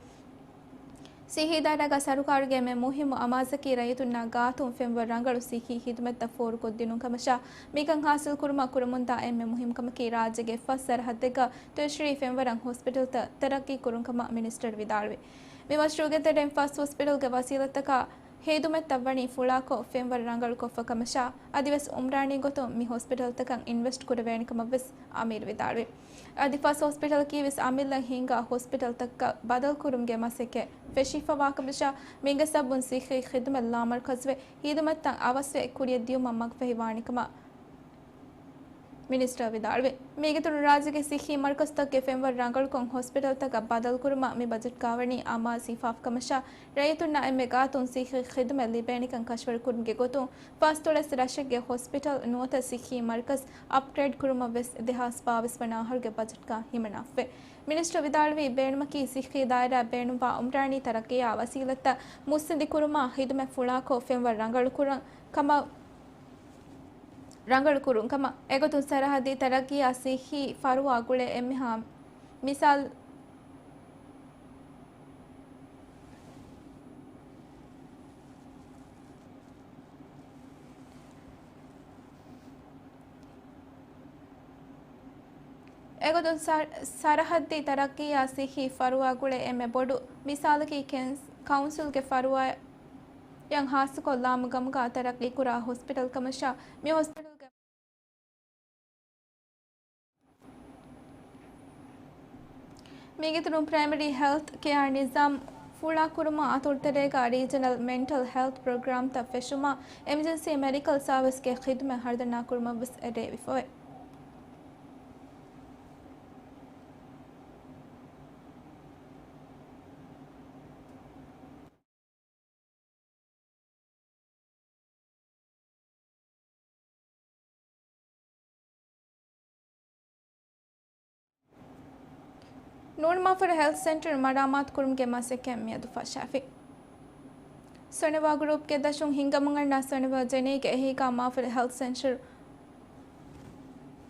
ސިއްހީ ދާއިރާގަ ސަރުކާރުގެ އެންމެ މުހިއްމު އަމާޒަކީ ރައްޔިތުންނާ ގާތުން ފެންވަރު ރަނގަޅު ސިއްހީ ޚިދުމަތްތައް ފޯރުކޮށްދިނުން ކަމަށާ، މިކަން ހާސިލްކުރުމަށް ކުރަމުންދާ އެންމެ މުހިއްމު ކަމަކީ ރާއްޖޭގެ ފަސް ސަރަހައްދެއްގަ ތެރިޝަރީ ފެންވަރަށް ހޮސްޕިޓަލްތައް ތަރައްޤީ ކުރުން ކަމަށް މިނިސްޓަރު ވިދާޅުވި. މި މަޝްރޫޢުގެ ތެރެއިން ފަސް ހޮސްޕިޓަލްގެ ވަސީލަތްތަކާ ޚިދުމަތްތައް ވަނީ ފުޅާކޮށް ފެންވަރު ރަނގަޅުކޮށްފަ ކަމަށާ، އަދިވެސް އުމްރާނީ ގޮތުން މި ހޮސްޕިޓަލްތަކަށް އިންވެސްޓް ކުރެވޭނެ ކަމަށް ވެސް އަމީރު ވިދާޅުވި. އަދި ފަސް ހޮސްޕިޓަލަކީ ވެސް އަމިއްލަ ހިންގާ ހޮސްޕިޓަލްތަކަށް ބަދަލުކުރުމުގެ މަސައްކަތް ފެށިފަވާކަމަށާ، މީގެ ސަބަބުން ސިއްހީ ޚިދުމަތް ލާމަރުކަޒުވެ، ޚިދުމަތްތައް އަވަސްވެ ކުރިއަށް ދިޔުމަށް މަގުފަހިވާނެ ކަމަށް މިނިސްޓަރ ވިދާޅުވި. މީގެ އިތުރުން ރާއްޖޭގެ ސިއްހީ މަރުކަޒުތަކުގެ ފެންވަރު ރަނގަޅުކޮށް ހޮސްޕިޓަލްތަކަށް ބަދަލުކުރުމަށް މި ބަޖެޓްގަ ވަނީ އަމާޒު ހިފާފަ ކަމަށާ، ރައްޔިތުންނަށް އެންމެ ގާތުން ސިއްހީ ޚިދުމަތް ލިބޭނެކަން ކަށަވަރުކުރުމުގެ ގޮތުން ފަސްދޮޅަސް ރަށެއްގެ ހޮސްޕިޓަލް ނުވަތަ ސިއްހީ މަރުކަޒް އަޕްގްރޭޑް ކުރުމަށް ވެސް ދެހާސް ބާވީސް ވަނަ އަހަރުގެ ބަޖެޓްގަ ހިމަނާފަވޭ. މިނިސްޓަރ ވިދާޅުވީ، ބޭނުމަކީ ސިއްހީ ދާއިރާއަށް ބޭނުންވާ އުމްރާނީ ތަރައްޤީއާ ވަސީލަތްތައް މުއްސަނދި ކުރުމާ، ޚިދުމަތް ފުޅާކޮށް ފެންވަރު ރަނގަޅު ކުރަން ކަމަށް، ރަނގަޅު ކުރުން ކަމަށް. އެގޮތުން ސަރަހައްދީ ތަރައްޤީއާ ސިއްހީ ފަރުވާ ގުޅޭ އެންމެހާ މިސާލް، އެގޮތުން ސަ-، ސަރަހައްދީ ތަރައްޤީއާ ސިއްހީ ފަރުވާ ގުޅޭ އެންމެ ބޮޑު މިސާލަކީ ކެންސް-، ކައުންސިލްގެ ފަރުވާ ޔަށް ހާއްސަކޮށް ލާމުގަމުގަ ތަރައްޤީކުރާ ހޮސްޕިޓަލް ކަމަށާ، މި ހޮސްޕިޓަލްގެ މީގެ އިތުރުން ޕްރައިމަރީ ހެލްތް ކެއާ ނިޒާމް ފުޅާކުރުމާ، އަތޮޅުތެރޭގަ ރީޖަނަލް މެންޓަލް ހެލްތް ޕްރޮގްރާމްތައް ފެށުމާ، އެމަޖެންސީ މެޑިކަލް ސާވިސްގެ ޚިދުމަތް ހަރުދަނާކުރުމަށް ވެސް އެރޭވިފަވޭ. ނޫނު މާފަރު ހެލްތު ސެންޓަރު މަރާމާތު ކުރުމުގެ މަސައްކަތް މިއަދު ފަށާފި. ސޮނެވާ ގްރޫޕްގެ ދަށުން ހިނގަމުން އަންނަ ސޮނެވާ ޖެނީގެ އެހީގަ މާފަރު ހެލްތު ސެންޓަރު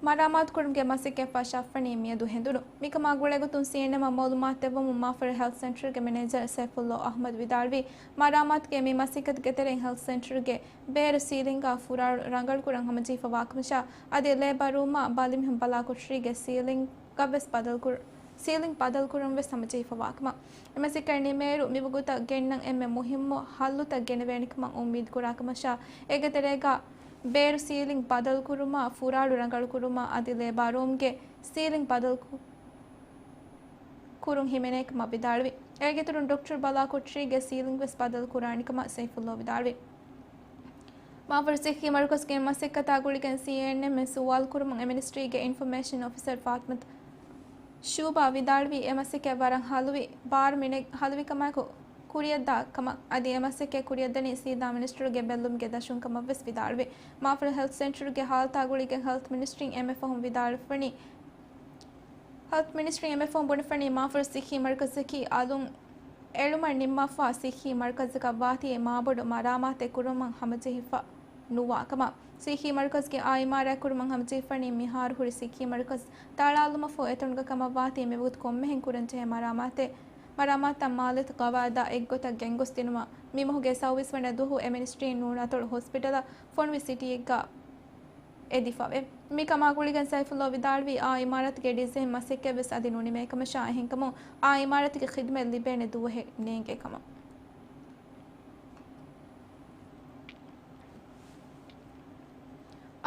މަރާމާތު ކުރުމުގެ މަސައްކަތް ފަށާފަނީ މިއަދު ހެނދުނު. މިކަމާ ގުޅޭގޮތުން ސީއެންއެމަށް މައުލޫމާތު ދެއްވަމުން މާފަރު ހެލްތު ސެންޓަރުގެ މެނޭޖަރ ސައިފުއްލޯ އަޙްމަދު ވިދާޅުވީ، މަރާމާތުގެ މި މަސައްކަތުގެ ތެރެއިން ހެލްތު ސެންޓަރުގެ ބޭރު ސީލިންގާ ފުރާޅު ރަނގަޅުކުރަން ހަމަޖެހިފަވާކަމަށާ، އަދި ލޭބާ ރޫމާ ބަލިމީހުން ބަލާކޮޓަރީގެ ސީލިންގަށްވެސް ބަދަލުކުރ-، ސީލިން ބަދަލުކުރަންވެސް ހަމަޖެހިފަވާކަމަށް. އެމަސައްކަތް ނިމޭއިރު މިވަގުތަށް ގެންނަން އެންމެ މުހިއްމު ހައްލުތައް ގެނެވޭނެކަމަށް އުއްމީދުކުރާކަމަށާ، އޭގެ ތެރޭގަ ބޭރު ސީލިން ބަދަލުކުރުމާ، ފުރާޅު ރަނގަޅުކުރުމާ، އަދި ލޭބާ ރޫމްގެ ސީލިން ބަދަލު ކު-، ކުރުން ހިމެނޭކަމަށް ވިދާޅުވި. އޭގެއިތުރުން ޑޮކްޓަރު ބަލާކޮޓަރީގެ ސީލިންގްވެސް ބަދަލު ކުރާނެކަމަށް ސައިފުއްލޯ ވިދާޅުވި. މާފަރު ސިއްހީ މަރުކަޒުގެ މަސައްކަތާ ގުޅިގެން ސީއެންއެމްއެއް ސުވާލު ކުރުމުން އެމިނިސްޓްރީގެ އިންފޮމޭޝަން އޮފިސަރ ފާތިމަތު ޝޫބާ ވިދާޅުވީ، އެ މަސައްކަތް ވަރަށް ހަލުވި، ބާރު މިނެޓް ހަލުވިކަމާއެކު ކުރިއަށްދާ ކަމަށް، އަދި އެ މަސައްކަތް ކުރިއަށްދަނީ ސީދާ މިނިސްޓަރުގެ ބެއްލުމުގެ ދަށުން ކަމަށްވެސް ވިދާޅުވި. މާފަރު ހެލްތު ސެންޓަރުގެ ހާލަތާ ގުޅިގެން ހެލްތު މިނިސްޓްރީން އެންމެ ފަހުން ވިދާޅުވެފަނީ، ހެލްތު މިނިސްޓްރީން އެންމެ ފަހުން ބުނެފަނީ، މާފަރު ސިއްހީ މަރުކަޒަކީ އަލުން އެޅުމަށް ނިންމާފަ ސިއްހީ މަރުކަޒަކަށް ވާތީ މާބޮޑު މަރާމާތެއް ކުރުމަށް ހަމަޖެހިފަ ނުވާ ކަމަށް. ސިއްހީ މަރުކަޒުގެ އާ އިމާރާތް ކުރުމަށް ހަމަޖެހިފަނީ، މިހާރު ހުރި ސިއްހީ މަރުކަޒު ތަޅާލުމަށްފަހު އެތަނުގަ ކަމަށް ވާތީ މިވަގުތު ކޮންމެހެން ކުރަންޖެހޭ މަރާމާތެއް، މަރާމާތަށް މާލެތި ގަވާއިދާ އެއްގޮތަށް ގެންގޮސްދިނުމަށް. މި މަހުގެ ސައުވީސް ވަނަ ދުވަހު އެމިނިސްޓްރީން ނޫނު އަތޮޅު ހޮސްޕިޓަލަށް ފޮނުވި ސިޓީއެއްގަ އެދިފަވޭ. މިކަމާ ގުޅިގެން ސައިފުއްލޯ ވިދާޅުވީ، އާ އިމާރާތުގެ ޑިޒައިން މަސައްކަތްވެސް އަދި ނުނިމޭކަމަށާ، އެހެންކަމުން އާ އިމާރާތުގެ ޚިދުމަތް ލިބޭނެ ދުވަހެއް ނޭނގޭ ކަމަށް.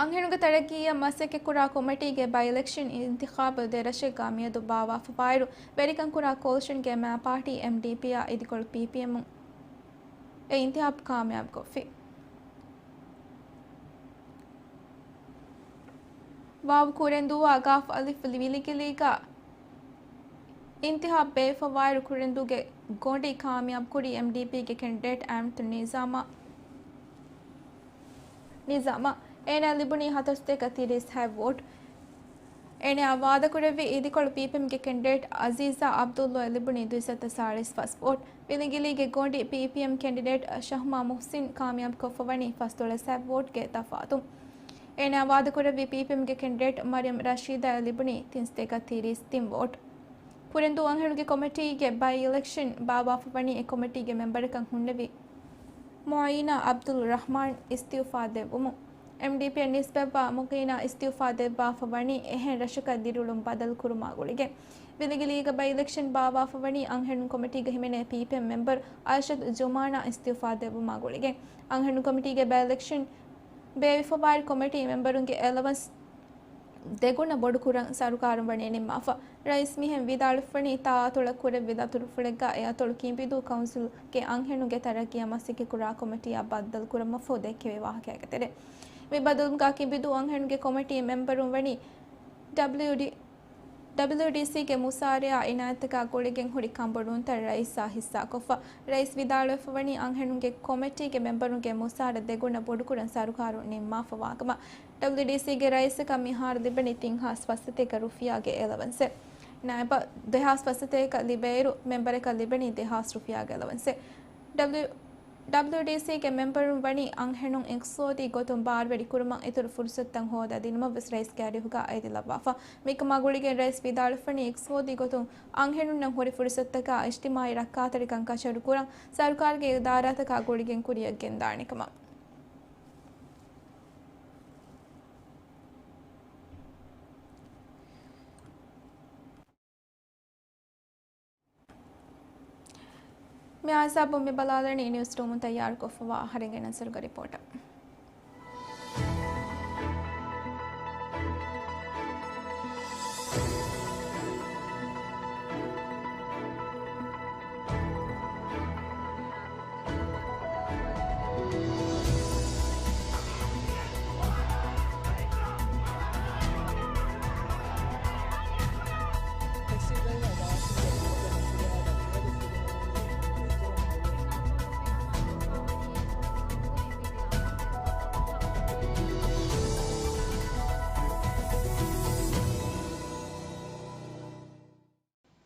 އަންހެނުންގެ ތަރައްގީއަށް މަސައްކަތްކުރާ ކޮމިޓީގެ ބައި އިލެކްޝަން އިންތިޚާބު ދެ ރަށެއްގަ މިއަދު ބާއްވާފަވާއިރު، ވެރިކަން ކުރާ ކޯލިޝަންގެ މައި ޕާޓީ އެމްޑީޕީއާ އިދިކޮޅު ޕީޕީއެމުން އެ އިންތިޚާބު ކާމިޔާބުކޮށްފި. ވާވު ކުރެންދޫއާ ގާފް އަލިފް ވިލިގިލީގަ އިންތިޚާބު ބޭއްވިފަވާއިރު، ކުރެންދޫގެ ގޮނޑި ކާމިޔާބުކުރީ އެމްޑީޕީގެ ކެންޑިޑޭޓް އައިމްތު ނިޒާމާ، ނިޒާމާ. އޭނާ ލިބުނީ ހަތަރުސަތޭކަ ތިރީސް ހަތް ވޯޓް. އޭނާ ވާދަކުރެއްވި އިދިކޮޅު ޕީޕީއެމްގެ ކެންޑިޑޭޓް އަޒީޒާ އަބްދުއްލޯއަށް ލިބުނީ ދުއިސައްތަ ސާޅީސް ފަސް ވޯޓް. ވިލިގިލީގެ ގޮނޑި ޕީޕީއެމް ކެންޑިޑޭޓް ޝަހްމާ މުހްސިން ކާމިޔާބުކޮށްފަވަނީ ފަސްދޮޅަސް ވޯޓްގެ ތަފާތުން. އޭނާ ވާދަކުރެއްވި ޕީޕީއެމްގެ ކެންޑިޑޭޓް މަރިޔަމް ރަޝީދާއަށް ލިބުނީ ތިންސަތޭކަ ތިރީސް ތިން ވޯޓް. ކުރެންދޫ އަންހެނުންގެ ކޮމިޓީގެ ބައި އިލެކްޝަން ބާއްވާފަވަނީ އެ ކޮމިޓީގެ މެމްބަރަކަށް ހުންނެވި މުޢީނާ އަބްދުލް ރަޙްމާން އިސްތިއުފާ ދެއްވުމުން. އެމްޑީޕީއަށް ނިސްބަތްވާ މުޢީނާ އިސްތިއުފާ ދެއްވާފަވަނީ އެހެން ރަށަކަށް ދިރިއުޅުން ބަދަލުކުރުމާ ގުޅިގެން. ވިލިގިލީގެ ބައި އިލެކްޝަން ބާއްވާފަވަނީ އަންހެނުން ކޮމިޓީގަ ހިމެނޭ ޕީޕީއެމް މެމްބަރު އައިޝަތު ޖުމާނާ އިސްތިއުފާ ދެއްވުމާ ގުޅިގެން. އަންހެނުން ކޮމިޓީގެ ބައި އިލެކްޝަން ބޭއްވިފަވާއިރު، ކޮމިޓީ މެމްބަރުންގެ އެލަވަންސް ދެގުނަ ބޮޑުކުރަން ސަރުކާރުން ވަނީ ނިންމާފަ. ރައީސް މިހެން ވިދާޅުވެފަވަނީ، ތާއަތޮޅަށް ކުރެއްވި ދަތުރުފުޅެއްގަ އެއަތޮޅު ކިނބިދޫ ކައުންސިލްގެ އަންހެނުންގެ ތަރައްގީއަށް މަސައްކަތްކުރާ ކޮމިޓީއަށް ބައްދަލުކުރުމަށްފަހު ދެއްކެވި ވާހަކައިގެ ތެރޭ. މި ބަދަލުމުގަ ކިނބިދޫ އަންހެނުންގެ ކޮމިޓީ މެމްބަރުން ވަނީ ޑަބްލިއުޑީ، ޑަބްލިއުޑީސީގެ މުސާރަޔާ އިނާޔަތްތަކާ ގުޅިގެން ހުރި ކަނބޮޑުވުންތައް ރައީސާ ހިއްސާކޮށްފަ. ރައީސް ވިދާޅުވެފަވަނީ، އަންހެނުންގެ ކޮމިޓީގެ މެމްބަރުންގެ މުސާރަ ދެގުނަ ބޮޑުކުރަން ސަރުކާރުން ނިންމާފަވާކަމަށް. ޑަބްލިއުޑީސީގެ ރައީސަކަށް މިހާރު ލިބެނީ ތިން ހާސް ފަސް ސަތޭކަ ރުފިޔާގެ އެލަވަންސެއް. ނައިބަށް ދެހާސް ފަސް ސަތޭކަ ލިބޭއިރު، މެމްބަރަކަށް ލިބެނީ ދެހާސް ރުފިޔާގެ އެލަވަންސެއް. ޑަބްލިއު، ޑަބްލިއުޑީސީގެ މެމްބަރުން ވަނީ އަންހެނުން އިޤްތިޞާދީ ގޮތުން ބާރުވެރި ކުރުމަށް އިތުރު ފުރުޞަތުތައް ހޯދާދިނުމަށްވެސް ރައީސްގެ އަރިހުގަ އައިދިލައްވާފަ. މިކަމާ ގުޅިގެން ރައީސް ވިދާޅުވެފަވަނީ، އިޤްތިޞާދީ ގޮތުން އަންހެނުންނަށް ހުރި ފުރުޞަތުތަކާ އިޖްތިމާޢީ ރައްކާތެރިކަން ކަށަވަރުކުރަން ސަރުކާރުގެ އިދާރާތަކާ ގުޅިގެން ކުރިއަށް ގެންދާނެ ކަމަށް. މި ހިސާބުން މި ބަލާލަނީ ނިއުސް ރޫމުން ތައްޔާރުކޮށްފަވާ އަހަރެންގެ ނަޒަރުގެ ރިޕޯޓަށް.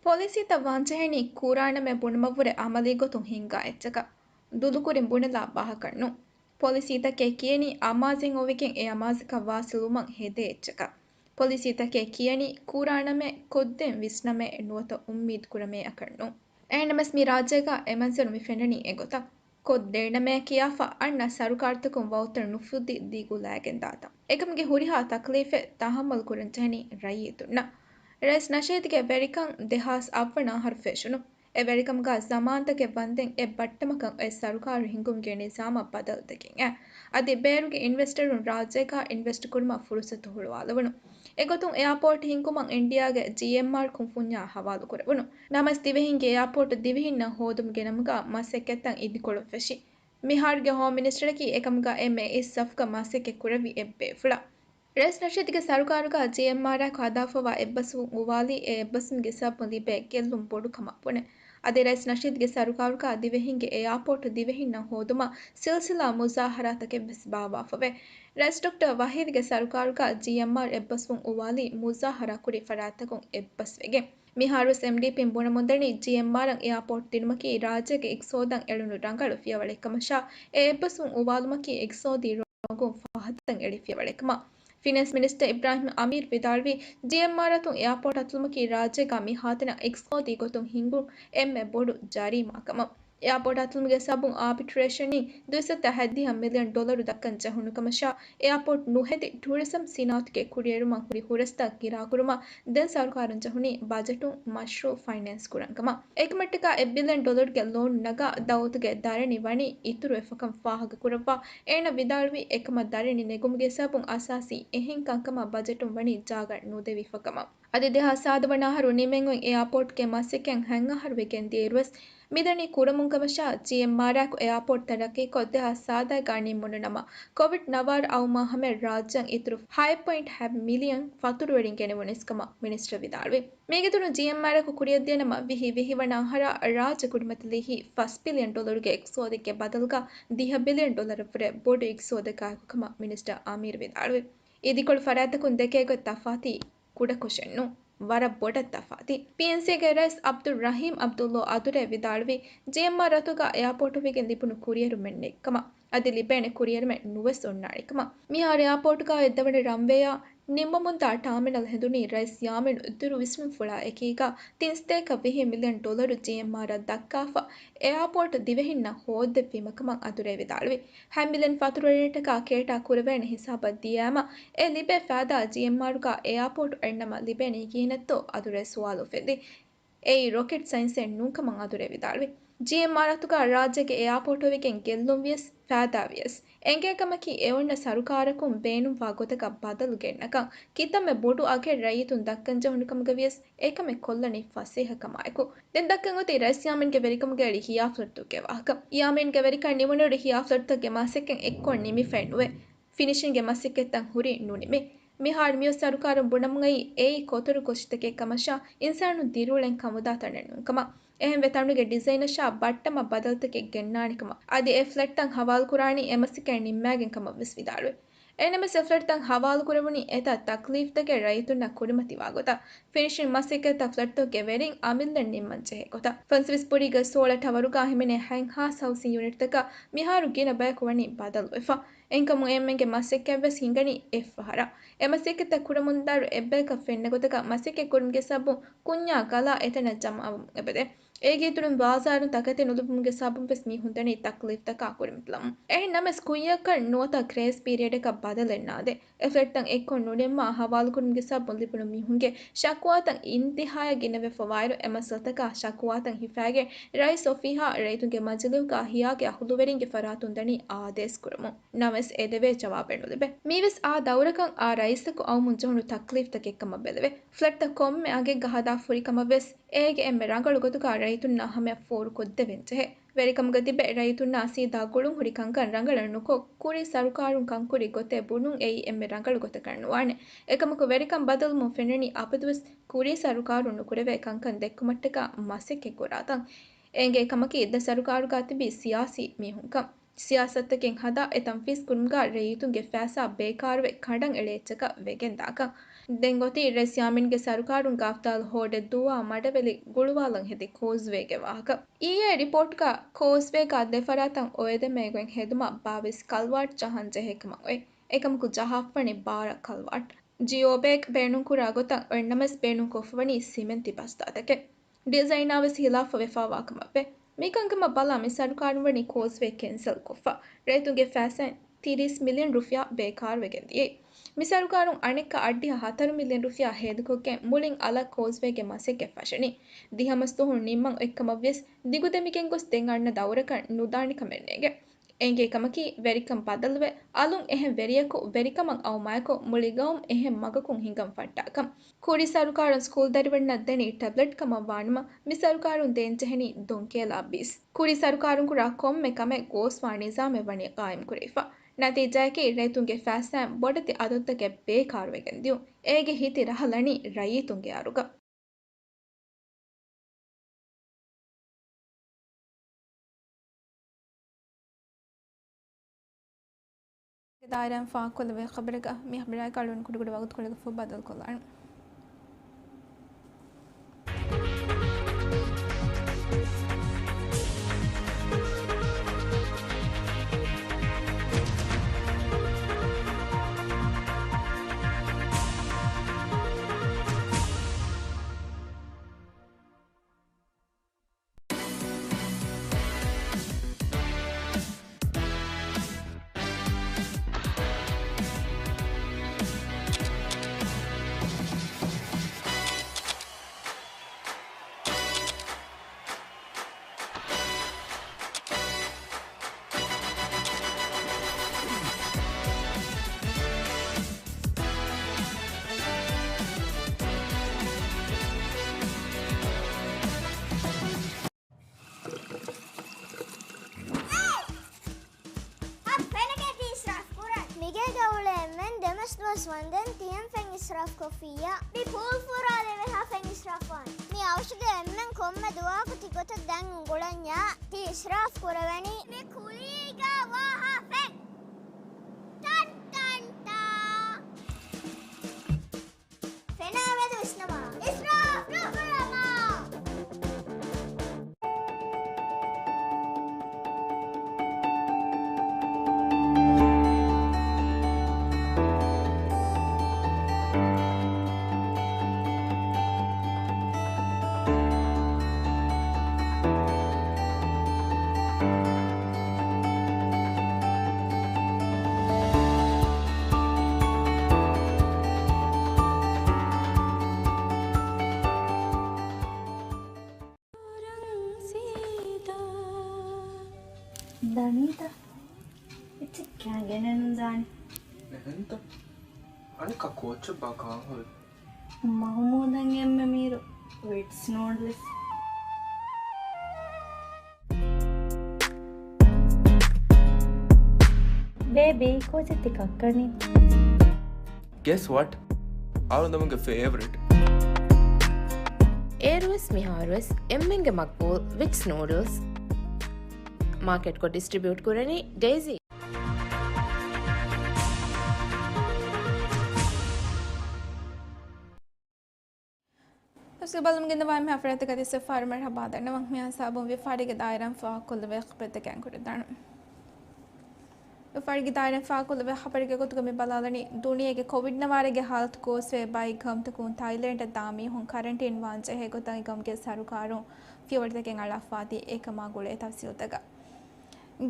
ޕޮލިސީތައް ވާންޖެހެނީ ކޫރާނަމޭ ބުނުމަށްވުރެ އަމަލީ ގޮތުން ހިންގާ އެއްޗަކަށް. ދުލުކުރިން ބުނެލާ ބަހަކަށް ނޫން. ޕޮލިސީތަކޭ ކިޔެނީ އަމާޒެއް އޮވިގެން އެ އަމާޒަކަށް ވާސިލުވުމަށް ހެދޭ އެއްޗަކަށް. ޕޮލިސީތަކޭ ކިޔެނީ ކޫރާނަމޭ ކޮށްދޭން ވިސްނަމޭ ނުވަތަ އުއްމީދު ކުރަމޭ އަކަށް ނޫން. އެހެންނަމަސް މި ރާއްޖޭގަ އެ މަންޒަރު މި ފެންނަނީ އެގޮތަށް. ކޮށްދޭނަމޭ ކިޔާފަ އަންނަ ސަރުކާރުތަކުން ވައުތައް ނުފުއްދި ދިގުލައިގެން ދާތަން. އެކަމުގެ ހުރިހާ ތަކްލީފެއް ތަހައްމަލު ކުރަން ޖެހެނީ ރައްޔިތުންނަށް. ރައީސް ނަޝީދުގެ ވެރިކަން ދެހާސް އަށް ވަނަ އަހަރު ފެށުނު. އެ ވެރިކަމުގަ ޒަމާންތަކެއް ވަންދެން އެއް ބައްޓަމަކަށް އޮތް ސަރުކާރު ހިންގުމުގެ ނިޒާމަށް ބަދަލުތަކެއް އައި. އަދި ބޭރުގެ އިންވެސްޓަރުން ރާއްޖޭގަ އިންވެސްޓް ކުރުމަށް ފުރުސަތު ހުޅުވާލެވުނު. އެގޮތުން އެއާޕޯޓް ހިންގުމަށް އިންޑިއާގެ ޖީއެމްއާރް ކުންފުންޏާ ހަވާލު ކުރެވުނު. ނަމަވެސް ދިވެހިންގެ އެއާޕޯޓް ދިވެހިންނަށް ހޯދުމުގެ ނަމުގަ މަސައްކަތްތައް އިދިކޮޅުން ފެށި. މިހާރުގެ ހޯމް މިނިސްޓަރަކީ އެކަމުގަ އެންމެ އިސް ސަފުގަ މަސައްކަތް ކުރެއްވި އެއްބޭފުޅާ. ރައީސް ނަޝީދުގެ ސަރުކާރުގަ ޖީއެމްއާރާއެކު ހަދާފަވާ އެއްބަސްވުން އުވާލީ އެ އެއްބަސްވުމުގެ ސަބަބުން ލިބޭ ގެއްލުން ބޮޑުކަމަށް ބުނެ. އަދި ރައީސް ނަޝީދުގެ ސަރުކާރުގަ ދިވެހިންގެ އެއާޕޯޓް ދިވެހިންނަށް ހޯދުމަށް ސިލްސިލާ މުޒާހަރާތަކެއް ވެސް ބާއްވާފަވޭ. ރައީސް ޑޮކްޓަރ ވަހީދުގެ ސަރުކާރުގަ ޖީއެމްއާރް އެއްބަސްވުން އުވާލީ މުޒާހަރާ ކުރި ފަރާތްތަކުން އެއްބަސްވެގެން. މިހާރުވެސް އެމްޑީޕީން ބުނަމުންދަނީ ޖީއެމްއާރަށް އެއާޕޯޓް ދިނުމަކީ ރާއްޖޭގެ އިގްތިސޯދަށް އެޅުނު ރަނގަޅު ފިޔަވަޅެއްކަމަށާ، އެ އެއްބަސްވުން އުވާލުމަކީ އިގްތިސޯދީ ރޮނގުން ފަހަތަށް އެޅި ފިޔަވަޅެއްކަމަށް. ފިނޭންސް މިނިސްޓަރ އިބްރާހިމް އަމީރު ވިދާޅުވީ، ޖީއެމްއާރް އަތުން އެއާޕޯޓް އަތުލުމަކީ ރާއްޖޭގަ މިހާތަނަށް އިގްތިސޯދީ ގޮތުން ހިންގުން އެންމެ ބޮޑު ޖަރީމާ ކަމަށް. އެއާޕޯޓް އަތުލުމުގެ ސަބަބުން އާބިޓްރޭޝަނީ ދުއިސައްތަ ހަތްދިހަ މިލިއަން ޑޮލަރު ދައްކަން ޖެހުނު ކަމަށާ، އެއާޕޯޓް ނުހެދި ޓޫރިޒަމް ސިނާއަތުގެ ކުރިއެރުމަށް ހުރި ހުރަސްތައް ކިރާކުރުމަށް ދެން ސަރުކާރުން ޖެހުނީ ބަޖެޓުން މަޝްރޫއު ފައިނޭންސް ކުރަން ކަމަށް. އެކަމަށްޓަކާ އެއް ބިލިއަން ޑޮލަރުގެ ލޯނު ނަގާ ދައުލަތުގެ ދަރަނި ވަނީ އިތުރުވެފަކަން ފާހަގަކުރައްވާ، އޭނަ ވިދާޅުވީ އެކަމަށް ދަރަނި ނެގުމުގެ ސަބަބުން އަސާސީ އެހެން ކަންކަމަށް ބަޖެޓުން ވަނީ ޖާގަ ނުދެވިފަކަމަށް. އަދި ދެހާސް ސާދަ ވަނަ އަހަރު ނިމެން އޮތް އެއާޕޯޓްގެ މަސައްކަތް ހަތް އަހަރު ވެގެން ދިޔައިރުވެސް މިދަނީ ކުރަމުން ކަމަށާ، ޖީއެމްއާރާއެކު އެއާޕޯޓް ތަރައްޤީކޮށް ދެހާސް ސާދައިގަ ނިމުނު ނަމަ، ކޮވިޑް ނަވާރަ އައުމާ ހަމަޔަށް ރާއްޖެއަށް އިތުރު ހަތް ޕޮއިންޓް ހަތް މިލިއަން ފަތުރުވެރިން ގެނެވުނީސް ކަމަށް މިނިސްޓަރ ވިދާޅުވި. މީގެ ދުރުން ޖީއެމްއާރާއެކު ކުރިއަށްދިޔަ ނަމަ، ވިހި ވިހި ވަނަ އަހަރާ ރާއްޖެ ކުރިމަތިލީހީ ފަސް ބިލިއަން ޑޮލަރުގެ އިގްތިސޯދެއްގެ ބަދަލުގަ ދިހަ ބިލިއަން ޑޮލަރަށްވުރެ ބޮޑު އިގްތިސޯދަކާއެކު ކަމަށް މިނިސްޓަރ އަމީރު ވިދާޅުވި. އިދިކޮޅު ފަރާތްތަކުން ދެކޭ ގޮތް ތަފާތީ ކުޑަކޮށެއްނު، ވަރަށް ބޮޑަށް ތަފާތީ. ޕީއެންސީގެ ރައީސް އަބްދުއް ރަހީމް އަބްދުއްލޯ އަދުރޭ ވިދާޅުވީ، ޖީއެމްއާރް އަތުގަ އެއާޕޯޓުވެގެން ލިބުނު ކުރިއެރުމެއް ނެތްކަމަށް، އަދި ލިބޭނެ ކުރިއެރުމެއް ނުވެސް އޮންނާނެކަމަށް. މިހާރު އެއާޕޯޓުގަ އޮތްދެވަނަ ރަންވޭއާ ނިންމަމުންދާ ޓާމިނަލް ހެނދުނީ ރައީސް ޔާމީނު އިތުރު ވިސްނުންފުޅާ އެކީގަ ތިން ސަތޭކަ ވިހި މިލިއަން ޑޮލަރު ޖީއެމްއާރަށް ދައްކާފަ، އެއާޕޯޓް ދިވެހިންނަށް ހޯއްދެވީމަކަމަށް އަދުރޭ ވިދާޅުވި. ހަތް މިލިއަން ފަތުރުވެރިންނަށްޓަކާ ކޭޓާ ކުރެވޭނެ ހިސާބަށް ދިޔައިމަ، އެ ލިބޭ ފައިދާ ޖީއެމްއާރުގަ އެއާޕޯޓު އަންނަމަ ލިބޭނީ ކިހިނެއްތޯ އަދުރޭ ސުވާލު އުފެއްދި. އެއީ ރޮކެޓް ސައިންސެއް ނޫންކަމަށް އަދުރޭ ވިދާޅުވި. ޖީއެމްއާރް އަތުގަ ރާއްޖޭގެ އެއާޕޯޓުވެގެން ގެއްލުން ވިޔަސް، ފައިދާ ވިޔަސް، އެނގޭ ކަމަކީ އެ އޮންނަ ސަރުކާރަކުން ބޭނުންވާ ގޮތަކަށް ބަދަލު ގެންނަކަން. ކިތަންމެ ބޮޑު އަގެއް ރައްޔިތުން ދައްކަން ޖެހުނު ކަމުގަ ވިޔަސް، އެކަމެއް ކޮށްލަނީ ފަސޭހަކަމާއެކު. ދެން ދައްކަން އޮތީ ރައީސް ޔާމީންގެ ވެރިކަމުގަ އެޅި ހިޔާ ފްލެޓްތަކުގެ ވާހަކަ. ޔާމީންގެ ވެރިކަން ނިމުނުއިރު ހިޔާ ފްލެޓްތަކުގެ މަސައްކަތް އެއްކޮށް ނިމިފައެއް ނުވޭ. ފިނިޝިންގެ މަސައްކަތްތައް ހުރީ ނުނިމި. މިހާރު މިއޮތް ސަރުކާރުން ބުނަމުން އައީ އެއީ ކޮތުރު ކުށިތަކެއް ކަމަށާ، އިންސާނުން ދިރިއުޅެން ކަމުދާ ތަނެއް ނޫންކަމަށް. އެހެންވެ ތަނުގެ ޑިޒައިނަށާ ބައްޓަމަށް ބަދަލުތަކެއް ގެންނާނެކަމަށް. އަދި އެ ފްލެޓްތައް ހަވާލުކުރާނީ އެ މަސައްކަތް ނިންމާގެން ކަމަށް ވެސް ވިދާޅުވި. އެހެންނަމަވެސް އެ ފްލެޓްތައް ހަވާލުކުރެވުނީ އެތައް ތަކްލީފްތަކެއް ރައްޔިތުންނަށް ކުރިމަތިވާ ގޮތަށް. ފިނިޝިން މަސައްކަތްތައް ފްލެޓްތަކުގެ ވެރިން އަމިއްލައަށް ނިންމަން ޖެހޭ ގޮތަށް. ފަންސަވީސް ބުރީގެ ސޯޅަ ޓަވަރުގަ ހިމެނޭ ހަތް ހާސް ހައުސިން ޔުނިޓްތަކަށް މިހާރު ގިނަ ބަޔަކު ވަނީ ބަދަލުވެފަ. އެހެންކަމުން އެންމެންގެ މަސައްކަތްވެސް ހިނގަނީ އެއްފަހަރަށް. އެ މަސައްކަތްތައް ކުރަމުންދާއިރު އެއްބަޔަކަށް ފެންނަ ގޮތަކަށް މަސައްކަތް ކުރުމުގެ ސަބަބުން ކުންޏާ ގަލާ އެތަނަށް ޖަމާވަމުން އެބަދޭ. އޭގެ އިތުރުން ބާޒާރުން ތަކެތި ނުލިބުމުގެ ސަބަބުން ވެސް މީހުން ދަނީ ތަކްލީފްތަކާ ކުރިމަތިލަމުން. އެހެން ނަމަވެސް ކުއްޔަކަށް ނުވަތަ ގްރޭސް ޕީރިއަޑަކަށް ބަދަލެއް ނާދޭ. އެ ފްލެޓްތައް އެއްކޮށް ނުނިމާ ހަވާލުކުރުމުގެ ސަބަބުން ލިބުނު މީހުންގެ ޝަކުވާތައް އިންތިހާޔަށް ގިނަވެފަވާއިރު، އެ މައްސަލަތަކާ ޝަކުވާތައް ހިފާގެން ރައީސް އޮފީހާ ރައްޔިތުންގެ މަޖިލީހުގަ ހިޔާގެ އަހުލުވެރިންގެ ފަރާތުން ދަނީ އާދޭސް ކުރަމުން. ނަމަވެސް އެދެވޭ ޖަވާބެއް ނުލިބޭ. މީވެސް އާ ދައުރަކަށް އާ ރައީސަކު އައުމުން ޖެހުނު ތަކްލީފްތަކެއް ކަމަށް ބެލެވޭ. ފްލެޓްތައް ކޮންމެ އަގެއްގަ ހަދާފަ ހުރި ކަމަށް ވެސް އޭގެ އެންމެ ރަނގަޅު ގޮތުގަ ރައްޔިތުންނާ ހަމަޔަށް ފޯރުކޮށްދެވެން ޖެހޭ. ވެރިކަމުގަ ތިބެ ރައްޔިތުންނާ ސީދާ ގުޅުން ހުރި ކަންކަން ރަނގަޅަށް ނުކޮށް، ކުރީ ސަރުކާރުން ކަންކުރި ގޮތެއް ބުނުން އެއީ އެންމެ ރަނގަޅު ގޮތަކަށް ނުވާނެ. އެކަމަކު ވެރިކަން ބަދަލުވުމުން ފެންނަނީ އަބަދުވެސް ކުރީ ސަރުކާރުން ނުކުރެވޭ ކަންކަން ދެއްކުމަށްޓަކާ މަސައްކަތް ކުރާތަން. އެނގޭ ކަމަކީ ދެ ސަރުކާރުގަ ތިބި ސިޔާސީ މީހުންކަން. ސިޔާސަތުތަކެއް ހަދާ އެ ތަންފީޒް ކުރުމުގަ ރައްޔިތުންގެ ފައިސާ ބޭކާރުވެ ކަނޑަށް އެޅޭ އެއްޗަކަށް ވެގެންދާކަން. ދެން އޮތީ ރައީސް ޔާމީންގެ ސަރުކާރުން ގާފްދާލު ހޯޑެއް ދޫވާ މަޑަވެލި ގުޅުވާލަން ހެދި ކޯސްވޭގެ ވާހަކަ. އީއޭ ރިޕޯޓްގަ ކޯސްވޭގަ ދެފަރާތަށް އޮއެދެމޭގޮތް ހެދުމަށް ބާވީސް ކަލްވާޓް ޖަހަން ޖެހޭ ކަމަށް އޮތް. އެކަމަކު ޖަހާފަވަނީ ބާރަ ކަލްވާޓް. ޖިއޯބޭގް ބޭނުންކުރާ ގޮތަށް އޮތްނަމަވެސް ބޭނުންކޮށްފަވަނީ ސިމެންތި ބަސްތާތަކެއް. ޑިޒައިނާ ވެސް ހިލާފަށް ވެފާވާކަމަށްވޭ. މިކަންކަމަށް ބަލާ މި ސަރުކާރުން ވަނީ ކޯސްވޭ ކެންސަލް ކޮށްފަ، ރައްޔިތުންގެ ފައިސާއިން ތިރީސް މިލިއަން ރުފިޔާ ބޭކާރުވެގެން ދިޔައީ. މި ސަރުކާރުން އަނެއްކާ އަށްޑިހަ ހަތަރު މިލިއަން ރުފިޔާ ހޭދަކޮށްގެން މުޅިން އަލަށް ކޯސްވޭގެ މަސައްކަތް ފަށަނީ. ދިހަ މަސް ދުވަހު ނިންމަން އޮތްކަމަށްވިޔަސް ދިގުދެމިގެން ގޮސް ދެން އަންނަ ދައުރަކަށް ނުދާނެ ކަމެއް ނޭނގެ. އެނގޭ ކަމަކީ، ވެރިކަން ބަދަލުވެ، އަލުން އެހެން ވެރިޔަކު ވެރިކަމަށް އައުމާއެކު، މުޅި ގައުމު އެހެން މަގަކުން ހިނގަން ފައްޓާކަން. ކުރީ ސަރުކާރުން ސްކޫލް ދަރިވަންނަށް ދެނީ ޓެބްލެޓް ކަމަށް ވާނަމަ، މި ސަރުކާރުން ދޭންޖެހެނީ ދޮންކޭލާ ބީސް. ކުރީ ސަރުކާރުން ކުރާ ކޮންމެ ކަމެއް ގޯސްވާ ނިޒާމެއް ވަނީ ޤާއިމް ކުރެވިފަ. ނަތީޖާއަކީ، ރައްޔިތުންގެ ފައިސާއިން ބޮޑެތި އަދަދުތަކެއް ބޭކާރުވެގެން ދިޔުން. އޭގެ ހިތި ރަހަ ލަނީ ރައްޔިތުންގެ އަރުގަ. ދާއިރާއިން ފާހަގަކޮށްލެވޭ ޚަބަރަކަށް މި ޚަބަރާއެކު އަޅުގަނޑު ކުޑަކުޑަ ވަގުތުކޮޅަކަށްފަހު ބަދަލުކޮށްލާނަން. އަ، ފެނަކޭ ތި އިސްރާފް ކުރަން. މިގޭގަ އުޅޭ އެންމެން ދެމަސް ދުވަސް ވަންދެން ތިހެން ފެން އިސްރާފް ކޮށްފިއްޔާ. މި ޕޫލް ފުރާލެވޭ ހާ ފެން އިސްރާފް ވާން. މި އަވަށުގެ އެންމެން ކޮންމެ ދުވަހަކު ތި ގޮތަށް ދަން އުނގުޅަންޏާ ތި އިސްރާފް ކުރެވެނީ. މި ކުލީގަ ވާ ހާ ފެން. ޓަން ޓަން ޓާ. ފެނާ މެދު ވިސްނަމާ. އިސްރާފް ނުކުރަމާ. ދަނީތަ؟ އެއްޗެއް ކާގެނެއް ނުދާނެ. އެހެންތަ؟ އަނެއްކާ ކޯއްޗެއްބާ ކާން ހުރީ؟ މަހުމޫދަށް އެންމެ މީރު ވިޓްސް ނޫޑްލްސް. ބޭބީ، ކޯޗެއް ތި ކައްކަނީ؟ Guess what? އަޅުގަނޑުމެންގެ ފޭވަރިޓް. އޭރުވެސް މިހާރުވެސް އެންމެންގެ މަގްބޫލް ވިޓްސް ނޫޑްލްސް. މާކެޓްކޮށް ޑިސްޓްރިބިއުޓް ކުރަނީ ޑެއިޒީ. ތަފްސީލް ބަލަމުން ގެންދަވާ އެންމެހާ ފަރާތްތަކަށް ތިއްސަފާރު މަރުޙަބާ ދަންނަވަން. މިހާ ސާބުން ވިޔަފާރީގެ ދާއިރާއިން ފާހަގަކޮށްލެވޭ ޚަބަރުތަކެއް އަންކުރެވިދާނަން. ވިޔަފާރީގެ ދާއިރާއިން ފާހަގަކޮށްލެވޭ ޚަބަރެއްގެ ގޮތުގަ މި ބަލާލަނީ، ދުނިޔޭގެ ކޮވިޑް ނަވާރަގެ ހާލަތު ގޯސްވެ ބައެއް ގައުމުތަކުން ތައިލެންޑަށް ދާ މީހުން ކަރަންޓީން ވާންޖެހޭ ގޮތަށް އެ ގައުމުގެ ސަރުކާރުން ފިޔަވަޅުތަކެއް އަޅާފާތީ އެކަމާ ގުޅޭ ތަފްސީލްތަކަށް.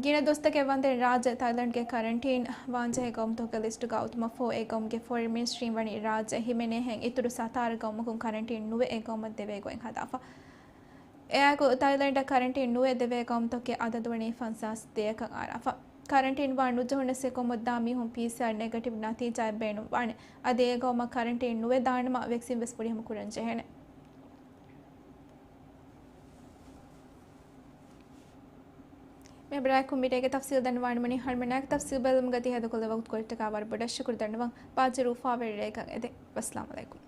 ގިނަ ދުވަސްތަކެއް ވަންދެން ރާއްޖެ ތައިލެންޑްގެ ކަރަންޓީން ވާންޖެހޭ ގައުމުތަކުގެ ލިސްޓުގަ އައުމަށްފަހު، އެ ގައުމުގެ ފޮރިން މިނިސްޓްރީން ވަނީ ރާއްޖެ ހިމެނޭހެން އިތުރު ސަތާރަ ގައުމަކުން ކަރަންޓީން ނުވެ އެ ގައުމަށް ދެވޭ ގޮތް ހަދާފަ. އެއާއެކު ތައިލެންޑަށް ކަރަންޓީން ނުވެ ދެވޭ ގައުމުތަކުގެ އަދަދު ވަނީ ފަންސާސް ދޭއަކަށް އަރާފަ. ކަރަންޓީން ވާން ނުޖެހުނަސް އެ ގައުމަށް ދާ މީހުން ޕީސީއާރް ނެގެޓިވް ނަތީޖާއެއް ބޭނުންވާނެ. އަދި އެ ގައުމަށް ކަރަންޓީން ނުވެ ދާނަމަ ވެކްސިން ވެސް ފުރިހަމަ ކުރަން ޖެހޭނެ. މި ބައި ކުން މިރޭގެ ތަފްސީލް ދަންނަވާނަމަނީ ހަރުމަނާގެ ތަފްސީލް ބެލުމުގަ ތި ހޭދަކޮށްލި ވަގުތު ކުރިއަށްޓަކާ ވަރަށް ބޮޑަށް ޝުކުރު ދަންނަވަން. ބާއްޖަ ރޫފާވެރި ރޭކަށް އެދެން. ވައްސަލާމް އަލައިކުމް.